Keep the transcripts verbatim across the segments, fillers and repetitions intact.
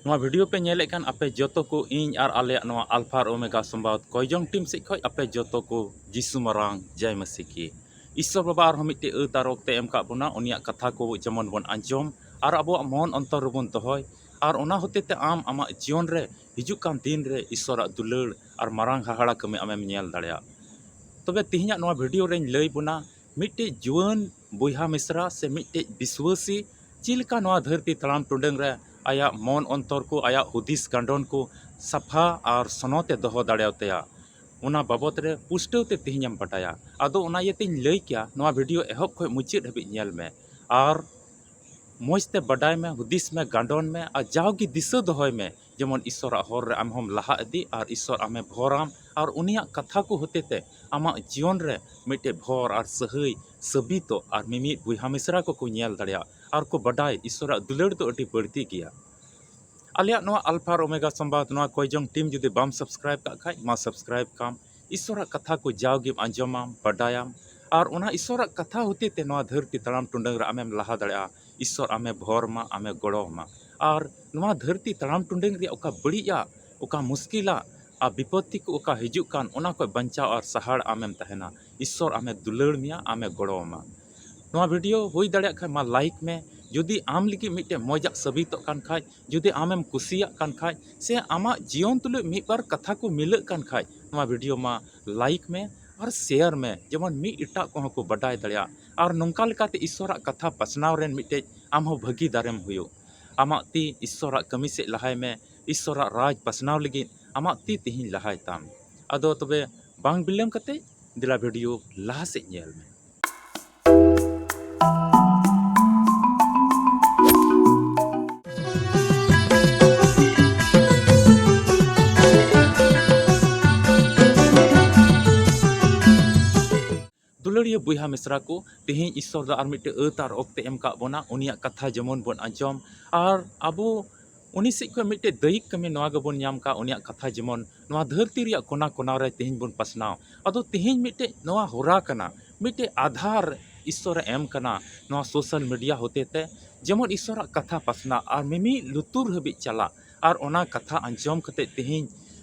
ᱱᱚᱣᱟ ᱵᱷᱤᱰᱤᱭᱳ ᱯᱮ ᱧᱮᱞᱮᱫ ᱠᱟᱱ ᱟᱯᱮ ᱡᱚᱛᱚ ᱠᱚ, ᱤᱧ ᱟᱨ ᱟᱞᱮᱭᱟᱜ ᱱᱚᱣᱟ ᱟᱞᱯᱷᱟ ᱟᱨ ᱳᱢᱮᱜᱟ ᱥᱚᱢᱵᱟᱫ ᱠᱚᱭᱡᱚᱝ ᱴᱤᱢ ᱥᱮᱫ ᱠᱷᱚᱱ ᱟᱯᱮ ᱡᱚᱛᱚ ᱠᱚ ᱡᱤᱥᱩ ᱢᱟᱨᱟᱝ ᱡᱟᱭ ᱢᱟᱹᱥᱤ ᱠᱤ᱾ ᱤᱥᱥᱚᱨ ᱵᱟᱵᱟ ᱟᱨᱦᱚᱸ ᱢᱤᱫᱴᱮᱡ ᱟᱹᱛ ᱟᱨ ᱚᱠᱛᱮ ᱮᱢ ᱠᱟᱜ ᱵᱚᱱᱟ, ᱩᱱᱤᱭᱟᱜ ᱠᱟᱛᱷᱟ ᱠᱚ ᱡᱮᱢᱚᱱ ᱵᱚᱱ ᱟᱸᱡᱚᱢ ᱟᱨ ᱟᱵᱚᱣᱟᱜ ᱢᱚᱱ ᱚᱱᱛᱚᱨ ᱨᱮᱵᱚᱱ ᱫᱚᱦᱚᱭ, ᱟᱨ ᱚᱱᱟ ᱦᱚᱛᱮ ᱛᱮ ᱟᱢ ᱟᱢᱟᱜ ᱡᱤᱭᱚᱱ ᱨᱮ ᱦᱤᱡᱩᱜ ᱠᱟᱱ ᱫᱤᱱ ᱨᱮ ᱤᱥᱥᱚᱨᱟᱜ ᱫᱩᱞᱟᱹᱲ ᱟᱨ ᱢᱟᱨᱟᱝ ᱦᱟᱦᱟᱲᱟ ᱠᱟᱹᱢᱤ ᱟᱢᱮᱢ ᱧᱮᱞ ᱫᱟᱲᱮᱭᱟᱜ᱾ ᱛᱚᱵᱮ ᱛᱮᱦᱮᱧᱟᱜ ᱱᱚᱣᱟ ᱵᱷᱤᱰᱤᱭᱳ ᱨᱮᱧ ᱞᱟᱹᱭ ᱵᱚᱱᱟ, ᱢᱤᱫᱴᱮᱡ ᱡᱩᱣᱟᱹᱱ ᱵᱚᱭᱦᱟ ᱢᱤᱥᱨᱟ ᱥᱮ ᱢᱤᱫᱴᱮᱡ ᱵᱤᱥᱣᱟᱹᱥᱤ ᱪᱮᱫ ᱞᱮᱠᱟ ᱱᱚᱣᱟ ᱫᱷᱟᱹᱨᱛᱤ ᱛᱟᱲᱟᱢ ᱴᱩᱰᱟᱹᱝ ᱨᱮ ᱟᱭᱟᱜ ᱢᱚᱱ ᱚᱱᱛᱚᱨ ᱠᱚ, ᱟᱭᱟᱜ ᱦᱩᱫᱤᱥ ᱜᱟᱱᱰᱚᱱ ᱠᱚ ᱥᱟᱯᱷᱟ ᱟᱨ ᱥᱚᱱᱚᱛ ᱮ ᱫᱚᱦᱚ ᱫᱟᱲᱮᱭᱟᱛᱟᱭᱟ, ᱚᱱᱟ ᱵᱟᱵᱚᱛ ᱨᱮ ᱯᱩᱥᱴᱟᱹᱣ ᱛᱮ ᱛᱮᱦᱮᱧ ᱮᱢ ᱵᱟᱰᱟᱭᱟ᱾ ᱟᱫᱚ ᱚᱱᱟ ᱤᱭᱟᱹᱛᱮᱧ ᱞᱟᱹᱭ ᱠᱮᱭᱟ, ᱱᱚᱣᱟ ᱵᱷᱤᱰᱤᱭᱳ ᱮᱦᱚᱵ ᱠᱷᱚᱱ ᱢᱩᱪᱟᱹᱫ ᱦᱟᱹᱵᱤᱡ ᱧᱮᱞ ᱢᱮ ᱟᱨ ᱢᱚᱡᱽ ᱛᱮ ᱵᱟᱰᱟᱭ ᱢᱮ, ᱦᱩᱫᱤᱥ ᱢᱮ, ᱜᱟᱱᱰᱚᱱ ᱢᱮ ᱟᱨ ᱡᱟᱣᱜᱮ ᱫᱤᱥᱟᱹ ᱫᱚᱦᱚᱭ ᱢᱮ, ᱡᱮᱢᱚᱱ ᱤᱥᱥᱚᱨᱟᱜ ᱦᱚᱨ ᱨᱮ ᱟᱢ ᱦᱚᱸᱢ ᱞᱟᱦᱟ ᱤᱫᱤ ᱟᱨ ᱤᱥᱥᱚᱨ ᱟᱢᱮ ᱵᱷᱚᱨᱟᱢ ᱟᱨ ᱩᱱᱤᱭᱟᱜ ᱠᱟᱛᱷᱟ ᱠᱚ ᱦᱚᱛᱮ ᱛᱮ ᱟᱢᱟᱜ ᱡᱤᱭᱚᱱ ᱨᱮ ᱢᱤᱫᱴᱮᱡ ᱵᱷᱚᱨ ᱟᱨ ᱥᱟᱹᱦᱟᱹᱭ ᱥᱟᱹᱵᱤᱛᱚᱜ ᱟᱨ ᱢᱤᱢᱤᱫ ᱵᱚᱭᱦᱟ ᱢᱤᱥᱨᱟ ᱠᱚᱠᱚ ᱧᱮᱞ ᱫᱟᱲᱮᱭᱟᱜ ᱟᱨ ᱠᱚ ᱵᱟᱰᱟᱭ ᱤᱥᱥᱚᱨᱟᱜ ᱫᱩᱞᱟᱹᱲ ᱫᱚ ᱟᱹᱰᱤ ᱵᱟᱹᱲᱛᱤ ᱜᱮᱭᱟ᱾ ᱟᱞᱮᱭᱟᱜ ᱱᱚᱣᱟ ᱟᱞᱯᱷᱟ ᱟᱨ ᱳᱢᱮᱜᱟ ᱥᱚᱢᱵᱟᱫ ᱱᱚᱣᱟ ᱠᱚᱭᱡᱚᱝ ᱴᱤᱢ ᱡᱩᱫᱤ ᱵᱟᱢ ᱥᱟᱵᱥᱠᱨᱟᱭᱤᱵ ᱠᱟᱜ ᱠᱷᱟᱡ, ᱢᱟ ᱥᱟᱵᱥᱠᱨᱟᱭᱤᱵ ᱠᱟᱢ᱾ ᱤᱥᱥᱚᱨᱟᱜ ᱠᱟᱛᱷᱟ ᱠᱚ ᱡᱟᱣᱜᱮᱢ ᱟᱸᱡᱚᱢᱟᱢ, ᱵᱟᱰᱟᱭᱟᱢ, ᱟᱨ ᱚᱱᱟ ᱤᱥᱥᱚᱨᱟᱜ ᱠᱟᱛᱷᱟ ᱦᱚᱛᱮ ᱛᱮ ᱱᱚᱣᱟ ᱫᱷᱟᱹᱨᱛᱤ ᱛᱟᱲᱟᱢ ᱴᱩᱰᱟᱹᱝ ᱨᱮ ᱟᱢᱮᱢ ᱞᱟᱦᱟ ᱫᱟᱲᱮᱭᱟᱜᱼᱟ᱾ ᱤᱥᱥᱚᱨ ᱟᱢᱮ ᱵᱷᱚᱨ ᱢᱟ, ᱟᱢᱮ ᱜᱚᱲᱚ ᱟᱢᱟ᱾ ᱟᱨ ᱱᱚᱣᱟ ᱫᱷᱟᱹᱨᱛᱤ ᱛᱟᱲᱟᱢ ᱴᱩᱰᱟᱹᱝ ᱨᱮᱭᱟᱜ ᱚᱠᱟ ᱵᱟᱹᱲᱤᱡᱟᱜ, ᱚᱠᱟ ᱢᱩᱥᱠᱤᱞᱟᱜ ᱟᱨ ᱵᱤᱯᱚᱛᱛᱤ ᱠᱚ ᱚᱠᱟ ᱦᱤᱡᱩᱜ ᱠᱟᱱ, ᱚᱱᱟ ᱠᱷᱚᱱ ᱵᱟᱧᱪᱟᱣ ᱟᱨ ᱥᱟᱦᱟᱲ ᱟᱢᱮᱢ ᱛᱟᱦᱮᱱᱟ᱾ ᱤᱥᱥᱚᱨ ᱟᱢᱮ ᱫᱩᱞᱟᱹᱲ ᱢᱮᱭᱟ, ᱟᱢᱮ ᱜᱚᱲᱚ ᱟᱢᱟ᱾ ᱱᱚᱣᱟ ᱵᱷᱤᱰᱤᱭᱳ ᱦᱩᱭ ᱫᱟᱲᱮᱭᱟᱜ ᱠᱷᱟᱱ ᱢᱟ ᱞᱟᱭᱤᱠ ᱢᱮ, ᱡᱩᱫᱤ ᱟᱢ ᱞᱟᱹᱜᱤᱫ ᱢᱤᱫᱴᱮᱱ ᱢᱚᱡᱟᱜ ᱥᱟᱹᱵᱤᱛᱚᱜ ᱠᱟᱱ ᱠᱷᱟᱡ, ᱡᱩᱫᱤ ᱟᱢᱮᱢ ᱠᱩᱥᱤᱭᱟᱜ ᱠᱟᱱ ᱠᱷᱟᱡ, ᱥᱮ ᱟᱢᱟᱜ ᱡᱤᱭᱚᱱ ᱛᱩᱞᱩᱡ ᱢᱤᱫ ᱵᱟᱨ ᱠᱟᱛᱷᱟ ᱠᱚ ᱢᱤᱞᱟᱹᱜ ᱠᱟᱱ ᱠᱷᱟᱡ, ᱱᱚᱣᱟ ᱵᱷᱤᱰᱤᱭᱳ ᱢᱟ ᱞᱟᱭᱤᱠ ᱢᱮ ᱟᱨ ᱥᱮᱭᱟᱨ ᱢᱮ, ᱡᱮᱢᱚᱱ ᱢᱤᱫ ᱮᱴᱟᱜ ᱠᱚᱦᱚᱸ ᱠᱚ ᱵᱟᱰᱟᱭ ᱫᱟᱲᱮᱭᱟᱜ᱾ ᱟᱨ ᱱᱚᱝᱠᱟ ᱞᱮᱠᱟᱛᱮ ᱤᱥᱥᱚᱨᱟᱜ ᱠᱟᱛᱷᱟ ᱯᱟᱥᱱᱟᱣ ᱨᱮᱱ ᱢᱤᱫᱴᱮᱡ ᱟᱢ ᱦᱚᱸ ᱵᱷᱟᱹᱜᱤᱫᱟᱨᱮᱢ ᱦᱩᱭᱩᱜ᱾ ᱟᱢᱟᱜ ᱛᱤ ᱤᱥᱥᱚᱨᱟᱜ ᱠᱟᱹᱢᱤ ᱥᱮᱫ ᱞᱟᱦᱟᱭ ᱢᱮ, ᱤᱥᱥᱚᱨᱟᱜ ᱨᱟᱡᱽ ᱯᱟᱥᱱᱟᱣ ᱞᱟᱹᱜᱤᱫ ᱟᱢᱟᱜ ᱛᱤ ᱛᱮᱦᱮᱧ ᱞᱟᱦᱟᱭ ᱛᱟᱢ᱾ ᱟᱫᱚ ᱛᱚᱵᱮ ᱵᱟᱝ ᱵᱤᱞᱚᱢ ᱠᱟᱛᱮ ᱫᱮᱞᱟ ᱵᱷᱤᱰᱤᱭᱳ ᱞᱟᱦᱟ ᱥᱮᱫ ᱧᱮᱞ ᱢᱮ᱾ ᱫᱩᱞᱟᱹᱲᱤᱭᱟᱹ ᱵᱚᱭᱦᱟ ᱢᱤᱥᱨᱟ ᱠᱚ, ᱛᱮᱦᱮᱧ ᱤᱥᱥᱚᱨ ᱫᱚ ᱟᱨ ᱢᱤᱫᱴᱮᱡ ᱟᱹᱛ ᱟᱨ ᱚᱠᱛᱮ ᱮᱢ ᱠᱟᱜ ᱵᱚᱱᱟ, ᱩᱱᱤᱭᱟᱜ ᱠᱟᱛᱷᱟ ᱡᱮᱢᱚᱱ ᱵᱚᱱ ᱟᱸᱡᱚᱢ ᱟᱨ ᱟᱵᱚ ᱩᱱᱤ ᱥᱮᱫ ᱠᱷᱚᱱ ᱢᱤᱫᱴᱮᱡ ᱫᱟᱹᱭᱤᱠ ᱠᱟᱹᱢᱤ ᱱᱚᱣᱟ ᱜᱮᱵᱚᱱ ᱧᱟᱢ ᱠᱟᱜ, ᱩᱱᱤᱭᱟᱜ ᱠᱟᱛᱷᱟ ᱡᱮᱢᱚᱱ ᱱᱚᱣᱟ ᱫᱷᱟᱹᱨᱛᱤ ᱨᱮᱭᱟᱜ ᱠᱚᱱᱟ ᱠᱚᱱᱟ ᱨᱮ ᱛᱮᱦᱮᱧ ᱵᱚᱱ ᱯᱟᱥᱱᱟᱣ᱾ ᱟᱫᱚ ᱛᱮᱦᱮᱧ ᱢᱤᱫᱴᱮᱡ ᱱᱚᱣᱟ ᱦᱚᱨᱟ ᱠᱟᱱᱟ, ᱢᱤᱫᱴᱮᱡ ᱟᱫᱷᱟᱨ ᱤᱥᱥᱚᱨᱮ ᱮᱢ ᱠᱟᱱᱟ ᱱᱚᱣᱟ ᱥᱳᱥᱟᱞ ᱢᱤᱰᱤᱭᱟ ᱦᱚᱛᱮᱛᱮ, ᱡᱮᱢᱚᱱ ᱤᱥᱥᱚᱨᱟᱜ ᱠᱟᱛᱷᱟ ᱯᱟᱥᱱᱟᱜ ᱟᱨ ᱢᱤᱢᱤᱫ ᱞᱩᱛᱩᱨ ᱦᱟᱹᱵᱤᱡ ᱪᱟᱞᱟᱜ, ᱟᱨ ᱚᱱᱟ ᱠᱟᱛᱷᱟ ᱟᱸᱡᱚᱢ ᱠᱟᱛᱮ ᱛᱮᱦᱮᱧ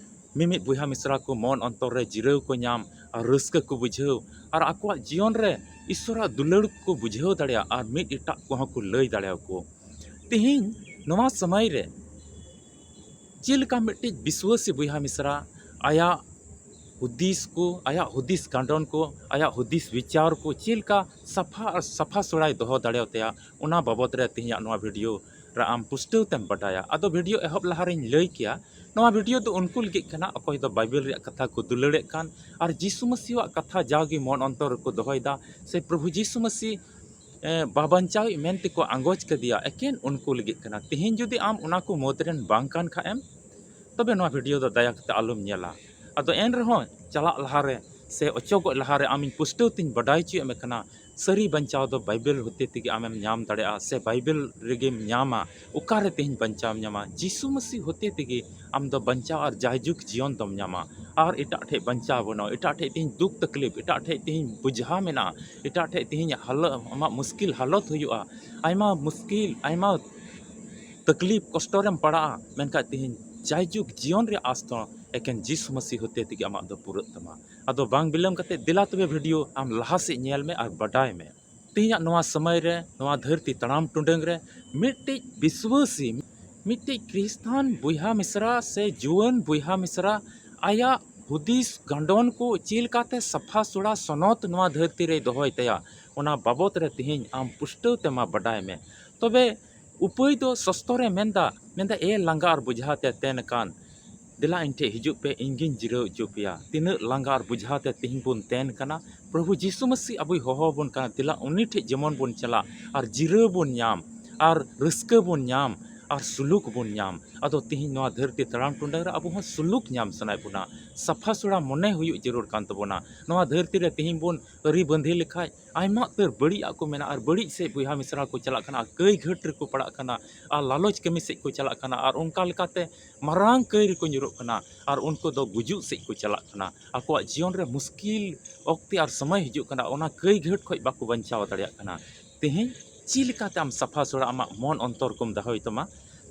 ᱢᱤᱢᱤᱫ ᱵᱚᱭᱦᱟ ᱢᱤᱥᱨᱟ ᱠᱚ ᱢᱚᱱ ᱚᱱᱛᱚᱨ ᱨᱮ ᱡᱤᱨᱟᱹᱣ ᱠᱚ ᱧᱟᱢ ᱟᱨ ᱨᱟᱹᱥᱠᱟᱹ ᱠᱚ ᱵᱩᱡᱷᱟᱹᱣ ᱟᱨ ᱟᱠᱚᱣᱟᱜ ᱡᱤᱭᱚᱱ ᱨᱮ ᱤᱥᱥᱚᱨᱟᱜ ᱫᱩᱞᱟᱹᱲ ᱠᱚ ᱵᱩᱡᱷᱟᱹᱣ ᱫᱟᱲᱮᱭᱟᱜ ᱟᱨ ᱢᱤᱫ ᱮᱴᱟᱜ ᱠᱚᱦᱚᱸ ᱠᱚ ᱞᱟᱹᱭ ᱫᱟᱲᱮᱭᱟᱠᱚ᱾ ᱛᱮᱦᱮᱧ ᱱᱚᱣᱟ ᱥᱚᱢᱚᱭ ᱨᱮ ᱪᱮᱫ ᱞᱮᱠᱟ ᱢᱤᱫᱴᱤᱡ ᱵᱤᱥᱣᱟᱹᱥᱤ ᱵᱚᱭᱦᱟ ᱢᱤᱥᱨᱟ ᱟᱭᱟᱜ ᱦᱩᱫᱤᱥ ᱠᱚ, ᱟᱭᱟᱜ ᱦᱩᱫᱤᱥ ᱜᱟᱱᱰᱚᱱ ᱠᱚ, ᱟᱭᱟᱜ ᱦᱩᱫᱤᱥ ᱵᱤᱪᱟᱨ ᱠᱚ ᱪᱮᱫ ᱞᱮᱠᱟ ᱥᱟᱯᱷᱟ ᱟᱨ ᱥᱟᱯᱷᱟ ᱥᱩᱲᱟᱭ ᱫᱚᱦᱚ ᱫᱟᱲᱮᱭᱟᱛᱟᱭᱟ, ᱚᱱᱟ ᱵᱟᱵᱚᱫ ᱨᱮ ᱛᱮᱦᱮᱧᱟᱜ ᱱᱚᱣᱟ ᱵᱷᱤᱰᱤᱭᱳ ᱨᱮ ᱟᱢ ᱯᱩᱥᱴᱟᱹᱣ ᱛᱮᱢ ᱵᱟᱰᱟᱭᱟ᱾ ᱟᱫᱚ ᱵᱷᱤᱰᱤᱭᱳ ᱮᱦᱚᱵ ᱞᱟᱦᱟ ᱨᱮᱧ ᱞᱟᱹᱭ ᱠᱮᱭᱟ, ᱱᱚᱣᱟ ᱵᱷᱤᱰᱤᱭᱳ ᱫᱚ ᱩᱱᱠᱩ ᱞᱟᱹᱜᱤᱫ ᱠᱟᱱᱟ ᱚᱠᱚᱭ ᱫᱚ ᱵᱟᱭᱵᱮᱞ ᱨᱮᱭᱟᱜ ᱠᱟᱛᱷᱟ ᱠᱚ ᱫᱩᱞᱟᱹᱲᱮᱫ ᱠᱟᱱ ᱟᱨ ᱡᱤᱥᱩ ᱢᱟᱹᱥᱤᱣᱟᱜ ᱠᱟᱛᱷᱟ ᱡᱟᱣᱜᱮ ᱢᱚᱱ ᱚᱱᱛᱚᱨ ᱨᱮᱠᱚ ᱫᱚᱦᱚᱭᱮᱫᱟ, ᱥᱮ ᱯᱨᱚᱵᱷᱩ ᱡᱤᱥᱩ ᱢᱟᱹᱥᱤ ᱮ, ᱵᱟᱵᱟᱧᱪᱟᱣᱤᱡ ᱢᱮᱱ ᱛᱮᱠᱚ ᱟᱸᱜᱚᱪ ᱠᱟᱫᱮᱭᱟ, ᱮᱠᱮᱱ ᱩᱱᱠᱩ ᱞᱟᱹᱜᱤᱫ ᱠᱟᱱᱟ᱾ ᱛᱮᱦᱮᱧ ᱡᱩᱫᱤ ᱟᱢ ᱚᱱᱟ ᱠᱚ ᱢᱩᱫᱽ ᱨᱮᱱ ᱵᱟᱝ ᱠᱟᱱ ᱠᱷᱟᱡ ᱮᱢ, ᱛᱚᱵᱮ ᱱᱚᱣᱟ ᱵᱷᱤᱰᱤᱭᱳ ᱫᱚ ᱫᱟᱭᱟ ᱠᱟᱛᱮ ᱟᱞᱚᱢ ᱧᱮᱞᱟ᱾ ᱟᱫᱚ ᱮᱱ ᱨᱮᱦᱚᱸ ᱪᱟᱞᱟᱜ ᱞᱟᱦᱟᱨᱮ ᱥᱮ ᱚᱪᱚᱜᱚᱜ ᱞᱟᱦᱟᱨᱮ ᱟᱢᱤᱧ ᱯᱩᱥᱴᱟᱹᱣ ᱛᱤᱧ ᱵᱟᱰᱟᱭ ᱦᱚᱪᱚᱭᱮᱫ ᱢᱮ ᱠᱟᱱᱟ, ᱥᱟᱹᱨᱤ ᱵᱟᱧᱪᱟᱣ ᱫᱚ ᱵᱟᱭᱵᱮᱞ ᱦᱚᱛᱮ ᱛᱮᱜᱮ ᱟᱢᱮᱢ ᱧᱟᱢ ᱫᱟᱲᱮᱭᱟᱜᱼᱟ, ᱥᱮ ᱵᱟᱭᱵᱮᱞ ᱨᱮᱜᱮᱢ ᱧᱟᱢᱟ᱾ ᱚᱠᱟᱨᱮ ᱛᱮᱦᱮᱧ ᱵᱟᱧᱪᱟᱣ ᱧᱟᱢᱟ? ᱡᱤᱥᱩ ᱢᱟᱹᱥᱤ ᱦᱚᱛᱮ ᱛᱮᱜᱮ ᱟᱢ ᱫᱚ ᱵᱟᱧᱪᱟᱣ ᱟᱨ ᱡᱟᱭᱡᱩᱜᱽ ᱡᱤᱭᱚᱱ ᱫᱚᱢ ᱧᱟᱢᱟ᱾ ᱟᱨ ᱮᱴᱟᱜ ᱴᱷᱮᱡ ᱵᱟᱧᱪᱟᱣ ᱵᱟᱹᱱᱩᱜᱼᱟ᱾ ᱮᱴᱟᱜ ᱴᱷᱮᱡ ᱛᱮᱦᱮᱧ ᱫᱩᱠ ᱛᱟᱠᱞᱤᱯ, ᱮᱴᱟᱜ ᱴᱷᱮᱡ ᱛᱮᱦᱮᱧ ᱵᱩᱡᱷᱟ ᱢᱮᱱᱟᱜᱼᱟ, ᱮᱴᱟᱜ ᱴᱷᱮᱡ ᱛᱮᱦᱮᱧ ᱦᱟᱞᱚᱛ, ᱟᱢᱟᱜ ᱢᱩᱥᱠᱤᱞ ᱦᱟᱞᱚᱛ ᱦᱩᱭᱩᱜᱼᱟ, ᱟᱭᱢᱟ ᱢᱩᱥᱠᱤᱞ, ᱟᱭᱢᱟ ᱛᱟᱠᱞᱤᱯ ᱠᱚᱥᱴᱚ ᱨᱮᱢ ᱯᱟᱲᱟᱜᱼᱟ, ᱢᱮᱱᱠᱷᱟᱱ ᱛᱮᱦᱮᱧ ᱡᱟᱭᱡᱩᱜᱽ ᱡᱤᱭᱚᱱ ᱨᱮᱭᱟᱜ ᱟᱸᱥ ᱫᱚ ᱮᱠᱮᱱ ᱡᱤᱥᱩ ᱢᱟᱹᱥᱤ ᱦᱚᱛᱮ ᱛᱮᱜᱮ ᱟᱢᱟᱜ ᱫᱚ ᱯᱩᱨᱟᱹᱜ ᱛᱟᱢᱟ᱾ ᱟᱫᱚ ᱵᱟᱝ ᱵᱤᱞᱚᱢ ᱠᱟᱛᱮ ᱫᱮᱞᱟ ᱛᱚᱵᱮ ᱵᱷᱤᱰᱤᱭᱳ ᱟᱢ ᱞᱟᱦᱟ ᱥᱮᱫ ᱧᱮᱞ ᱢᱮ ᱟᱨ ᱵᱟᱰᱟᱭ ᱢᱮ᱾ ᱛᱮᱦᱮᱧᱟᱜ ᱱᱚᱣᱟ ᱥᱚᱢᱚᱭ ᱨᱮ, ᱱᱚᱣᱟ ᱫᱷᱟᱹᱨᱛᱤ ᱛᱟᱲᱟᱢ ᱴᱩᱰᱟᱹᱝ ᱨᱮ ᱢᱤᱫᱴᱤᱡ ᱵᱤᱥᱣᱟᱹᱥᱤ, ᱢᱤᱫᱴᱤᱡ ᱠᱷᱨᱤᱥᱛᱟᱱ ᱵᱚᱭᱦᱟ ᱢᱤᱥᱨᱟ ᱥᱮ ᱡᱩᱣᱟᱹᱱ ᱵᱚᱭᱦᱟ ᱢᱤᱥᱨᱟ ᱟᱭᱟᱜ ᱦᱩᱫᱤᱥ ᱜᱟᱱᱰᱚᱱ ᱠᱚ ᱪᱮᱫ ᱞᱮᱠᱟᱛᱮ ᱥᱟᱯᱷᱟ ᱥᱩᱲᱟ ᱥᱚᱱᱚᱛ ᱱᱚᱣᱟ ᱫᱷᱟᱹᱨᱛᱤ ᱨᱮᱭ ᱫᱚᱦᱚᱭ ᱛᱟᱭᱟ, ᱚᱱᱟ ᱵᱟᱵᱚᱛ ᱨᱮ ᱛᱮᱦᱮᱧ ᱟᱢ ᱯᱩᱥᱴᱟᱹᱣ ᱛᱮᱢᱟ ᱵᱟᱰᱟᱭ ᱢᱮ᱾ ᱛᱚᱵᱮ ᱩᱯᱟᱹᱭ ᱫᱚ ᱥᱚᱥᱛᱚᱨᱮ ᱢᱮᱱᱫᱟ, ᱢᱮᱱᱫᱟ, "ᱮ ᱞᱟᱸᱜᱟ ᱟᱨ ᱵᱩᱡᱷᱟ ᱛᱮ ᱛᱮᱱ ᱟᱠᱟᱱ, ᱫᱮᱞᱟ ᱤᱧ ᱴᱷᱮᱡ ᱦᱤᱡᱩᱜ ᱯᱮ, ᱤᱧ ᱜᱤᱧ ᱡᱤᱨᱟᱹᱣ ᱦᱚᱪᱚ ᱯᱮᱭᱟ᱾" ᱛᱤᱱᱟᱹᱜ ᱞᱟᱸᱜᱟ ᱟᱨ ᱵᱩᱡᱷᱟ ᱛᱮ ᱛᱮᱦᱮᱧ ᱵᱚᱱ ᱛᱮᱱ ᱠᱟᱱᱟ, ᱯᱨᱚᱵᱷᱩ ᱡᱤᱥᱩ ᱢᱟᱹᱥᱤ ᱟᱵᱚᱭ ᱦᱚᱦᱚ ᱟᱵᱚᱱ ᱠᱟᱱᱟ, ᱫᱮᱞᱟ ᱩᱱᱤ ᱴᱷᱮᱡ ᱡᱮᱢᱚᱱ ᱵᱚᱱ ᱪᱟᱞᱟᱜ ᱟᱨ ᱡᱤᱨᱟᱹᱣ ᱵᱚᱱ ᱧᱟᱢ ᱟᱨ ᱨᱟᱹᱥᱠᱟᱹ ᱵᱚᱱ ᱧᱟᱢ ᱟᱨ ᱥᱩᱞᱩᱠ ᱵᱚᱱ ᱧᱟᱢ᱾ ᱟᱫᱚ ᱛᱤᱦᱤᱧ ᱱᱚᱣᱟ ᱫᱷᱟᱹᱨᱛᱤ ᱛᱟᱲᱟᱢ ᱴᱩᱰᱟᱹᱝ ᱨᱮ ᱟᱵᱚ ᱦᱚᱸ ᱥᱩᱞᱩᱠ ᱧᱟᱢ ᱥᱟᱱᱟᱭᱮᱫ ᱵᱚᱱᱟ, ᱥᱟᱯᱷᱟ ᱥᱩᱲᱟ ᱢᱚᱱᱮ ᱦᱩᱭᱩᱜ ᱡᱟᱹᱨᱩᱲ ᱠᱟᱱ ᱛᱟᱵᱚᱱᱟ᱾ ᱱᱚᱣᱟ ᱫᱷᱟᱹᱨᱛᱤ ᱨᱮ ᱛᱤᱦᱤᱧ ᱵᱚᱱ ᱟᱹᱨᱤ ᱵᱟᱸᱫᱷᱤ ᱞᱮᱠᱷᱟᱡ ᱟᱭᱢᱟ ᱩᱛᱟᱹᱨ ᱵᱟᱹᱲᱤᱡ ᱟᱜ ᱠᱚ ᱢᱮᱱᱟᱜᱼᱟ, ᱟᱨ ᱵᱟᱹᱲᱤᱡ ᱥᱮᱫ ᱵᱚᱭᱦᱟ ᱢᱤᱥᱨᱟ ᱠᱚ ᱪᱟᱞᱟᱜ ᱠᱟᱱᱟ, ᱟᱨ ᱠᱟᱹᱭ ᱜᱷᱟᱹᱴ ᱨᱮᱠᱚ ᱯᱟᱲᱟᱜ ᱠᱟᱱᱟ, ᱟᱨ ᱞᱟᱞᱚᱪ ᱠᱟᱹᱢᱤ ᱥᱮᱫ ᱠᱚ ᱪᱟᱞᱟᱜ ᱠᱟᱱᱟ, ᱟᱨ ᱚᱱᱠᱟ ᱞᱮᱠᱟᱛᱮ ᱢᱟᱨᱟᱝ ᱠᱟᱹᱭ ᱨᱮᱠᱚ ᱧᱩᱨᱩᱜ ᱠᱟᱱᱟ, ᱟᱨ ᱩᱱᱠᱩ ᱫᱚ ᱜᱩᱡᱩᱜ ᱥᱮᱫ ᱠᱚ ᱪᱟᱞᱟᱜ ᱠᱟᱱᱟ᱾ ᱟᱠᱚᱣᱟᱜ ᱡᱤᱭᱚᱱ ᱨᱮ ᱢᱩᱥᱠᱤᱞ ᱚᱠᱛᱮ ᱟᱨ ᱥᱚᱢᱚᱭ ᱦᱤᱡᱩᱜ ᱠᱟᱱᱟ, ᱚᱱᱟ ᱠᱟᱹᱭ ᱜᱷᱟᱹᱴ ᱠᱷᱚᱱ ᱵᱟᱠᱚ ᱵᱟᱧᱪᱟᱣ ᱫᱟᱲᱮᱭᱟᱜ ᱠᱟᱱᱟ᱾ ᱛᱮᱦᱮᱧ ᱪᱮᱫ ᱞᱮᱠᱟᱛᱮ ᱟᱢ ᱥᱟᱯᱷᱟ ᱥᱩᱲᱟ ᱟᱢᱟᱜ ᱢᱚᱱ ᱚᱱᱛᱚᱨ ᱠᱚᱢ ᱫᱚᱦᱚᱭ ᱛᱟᱢᱟ?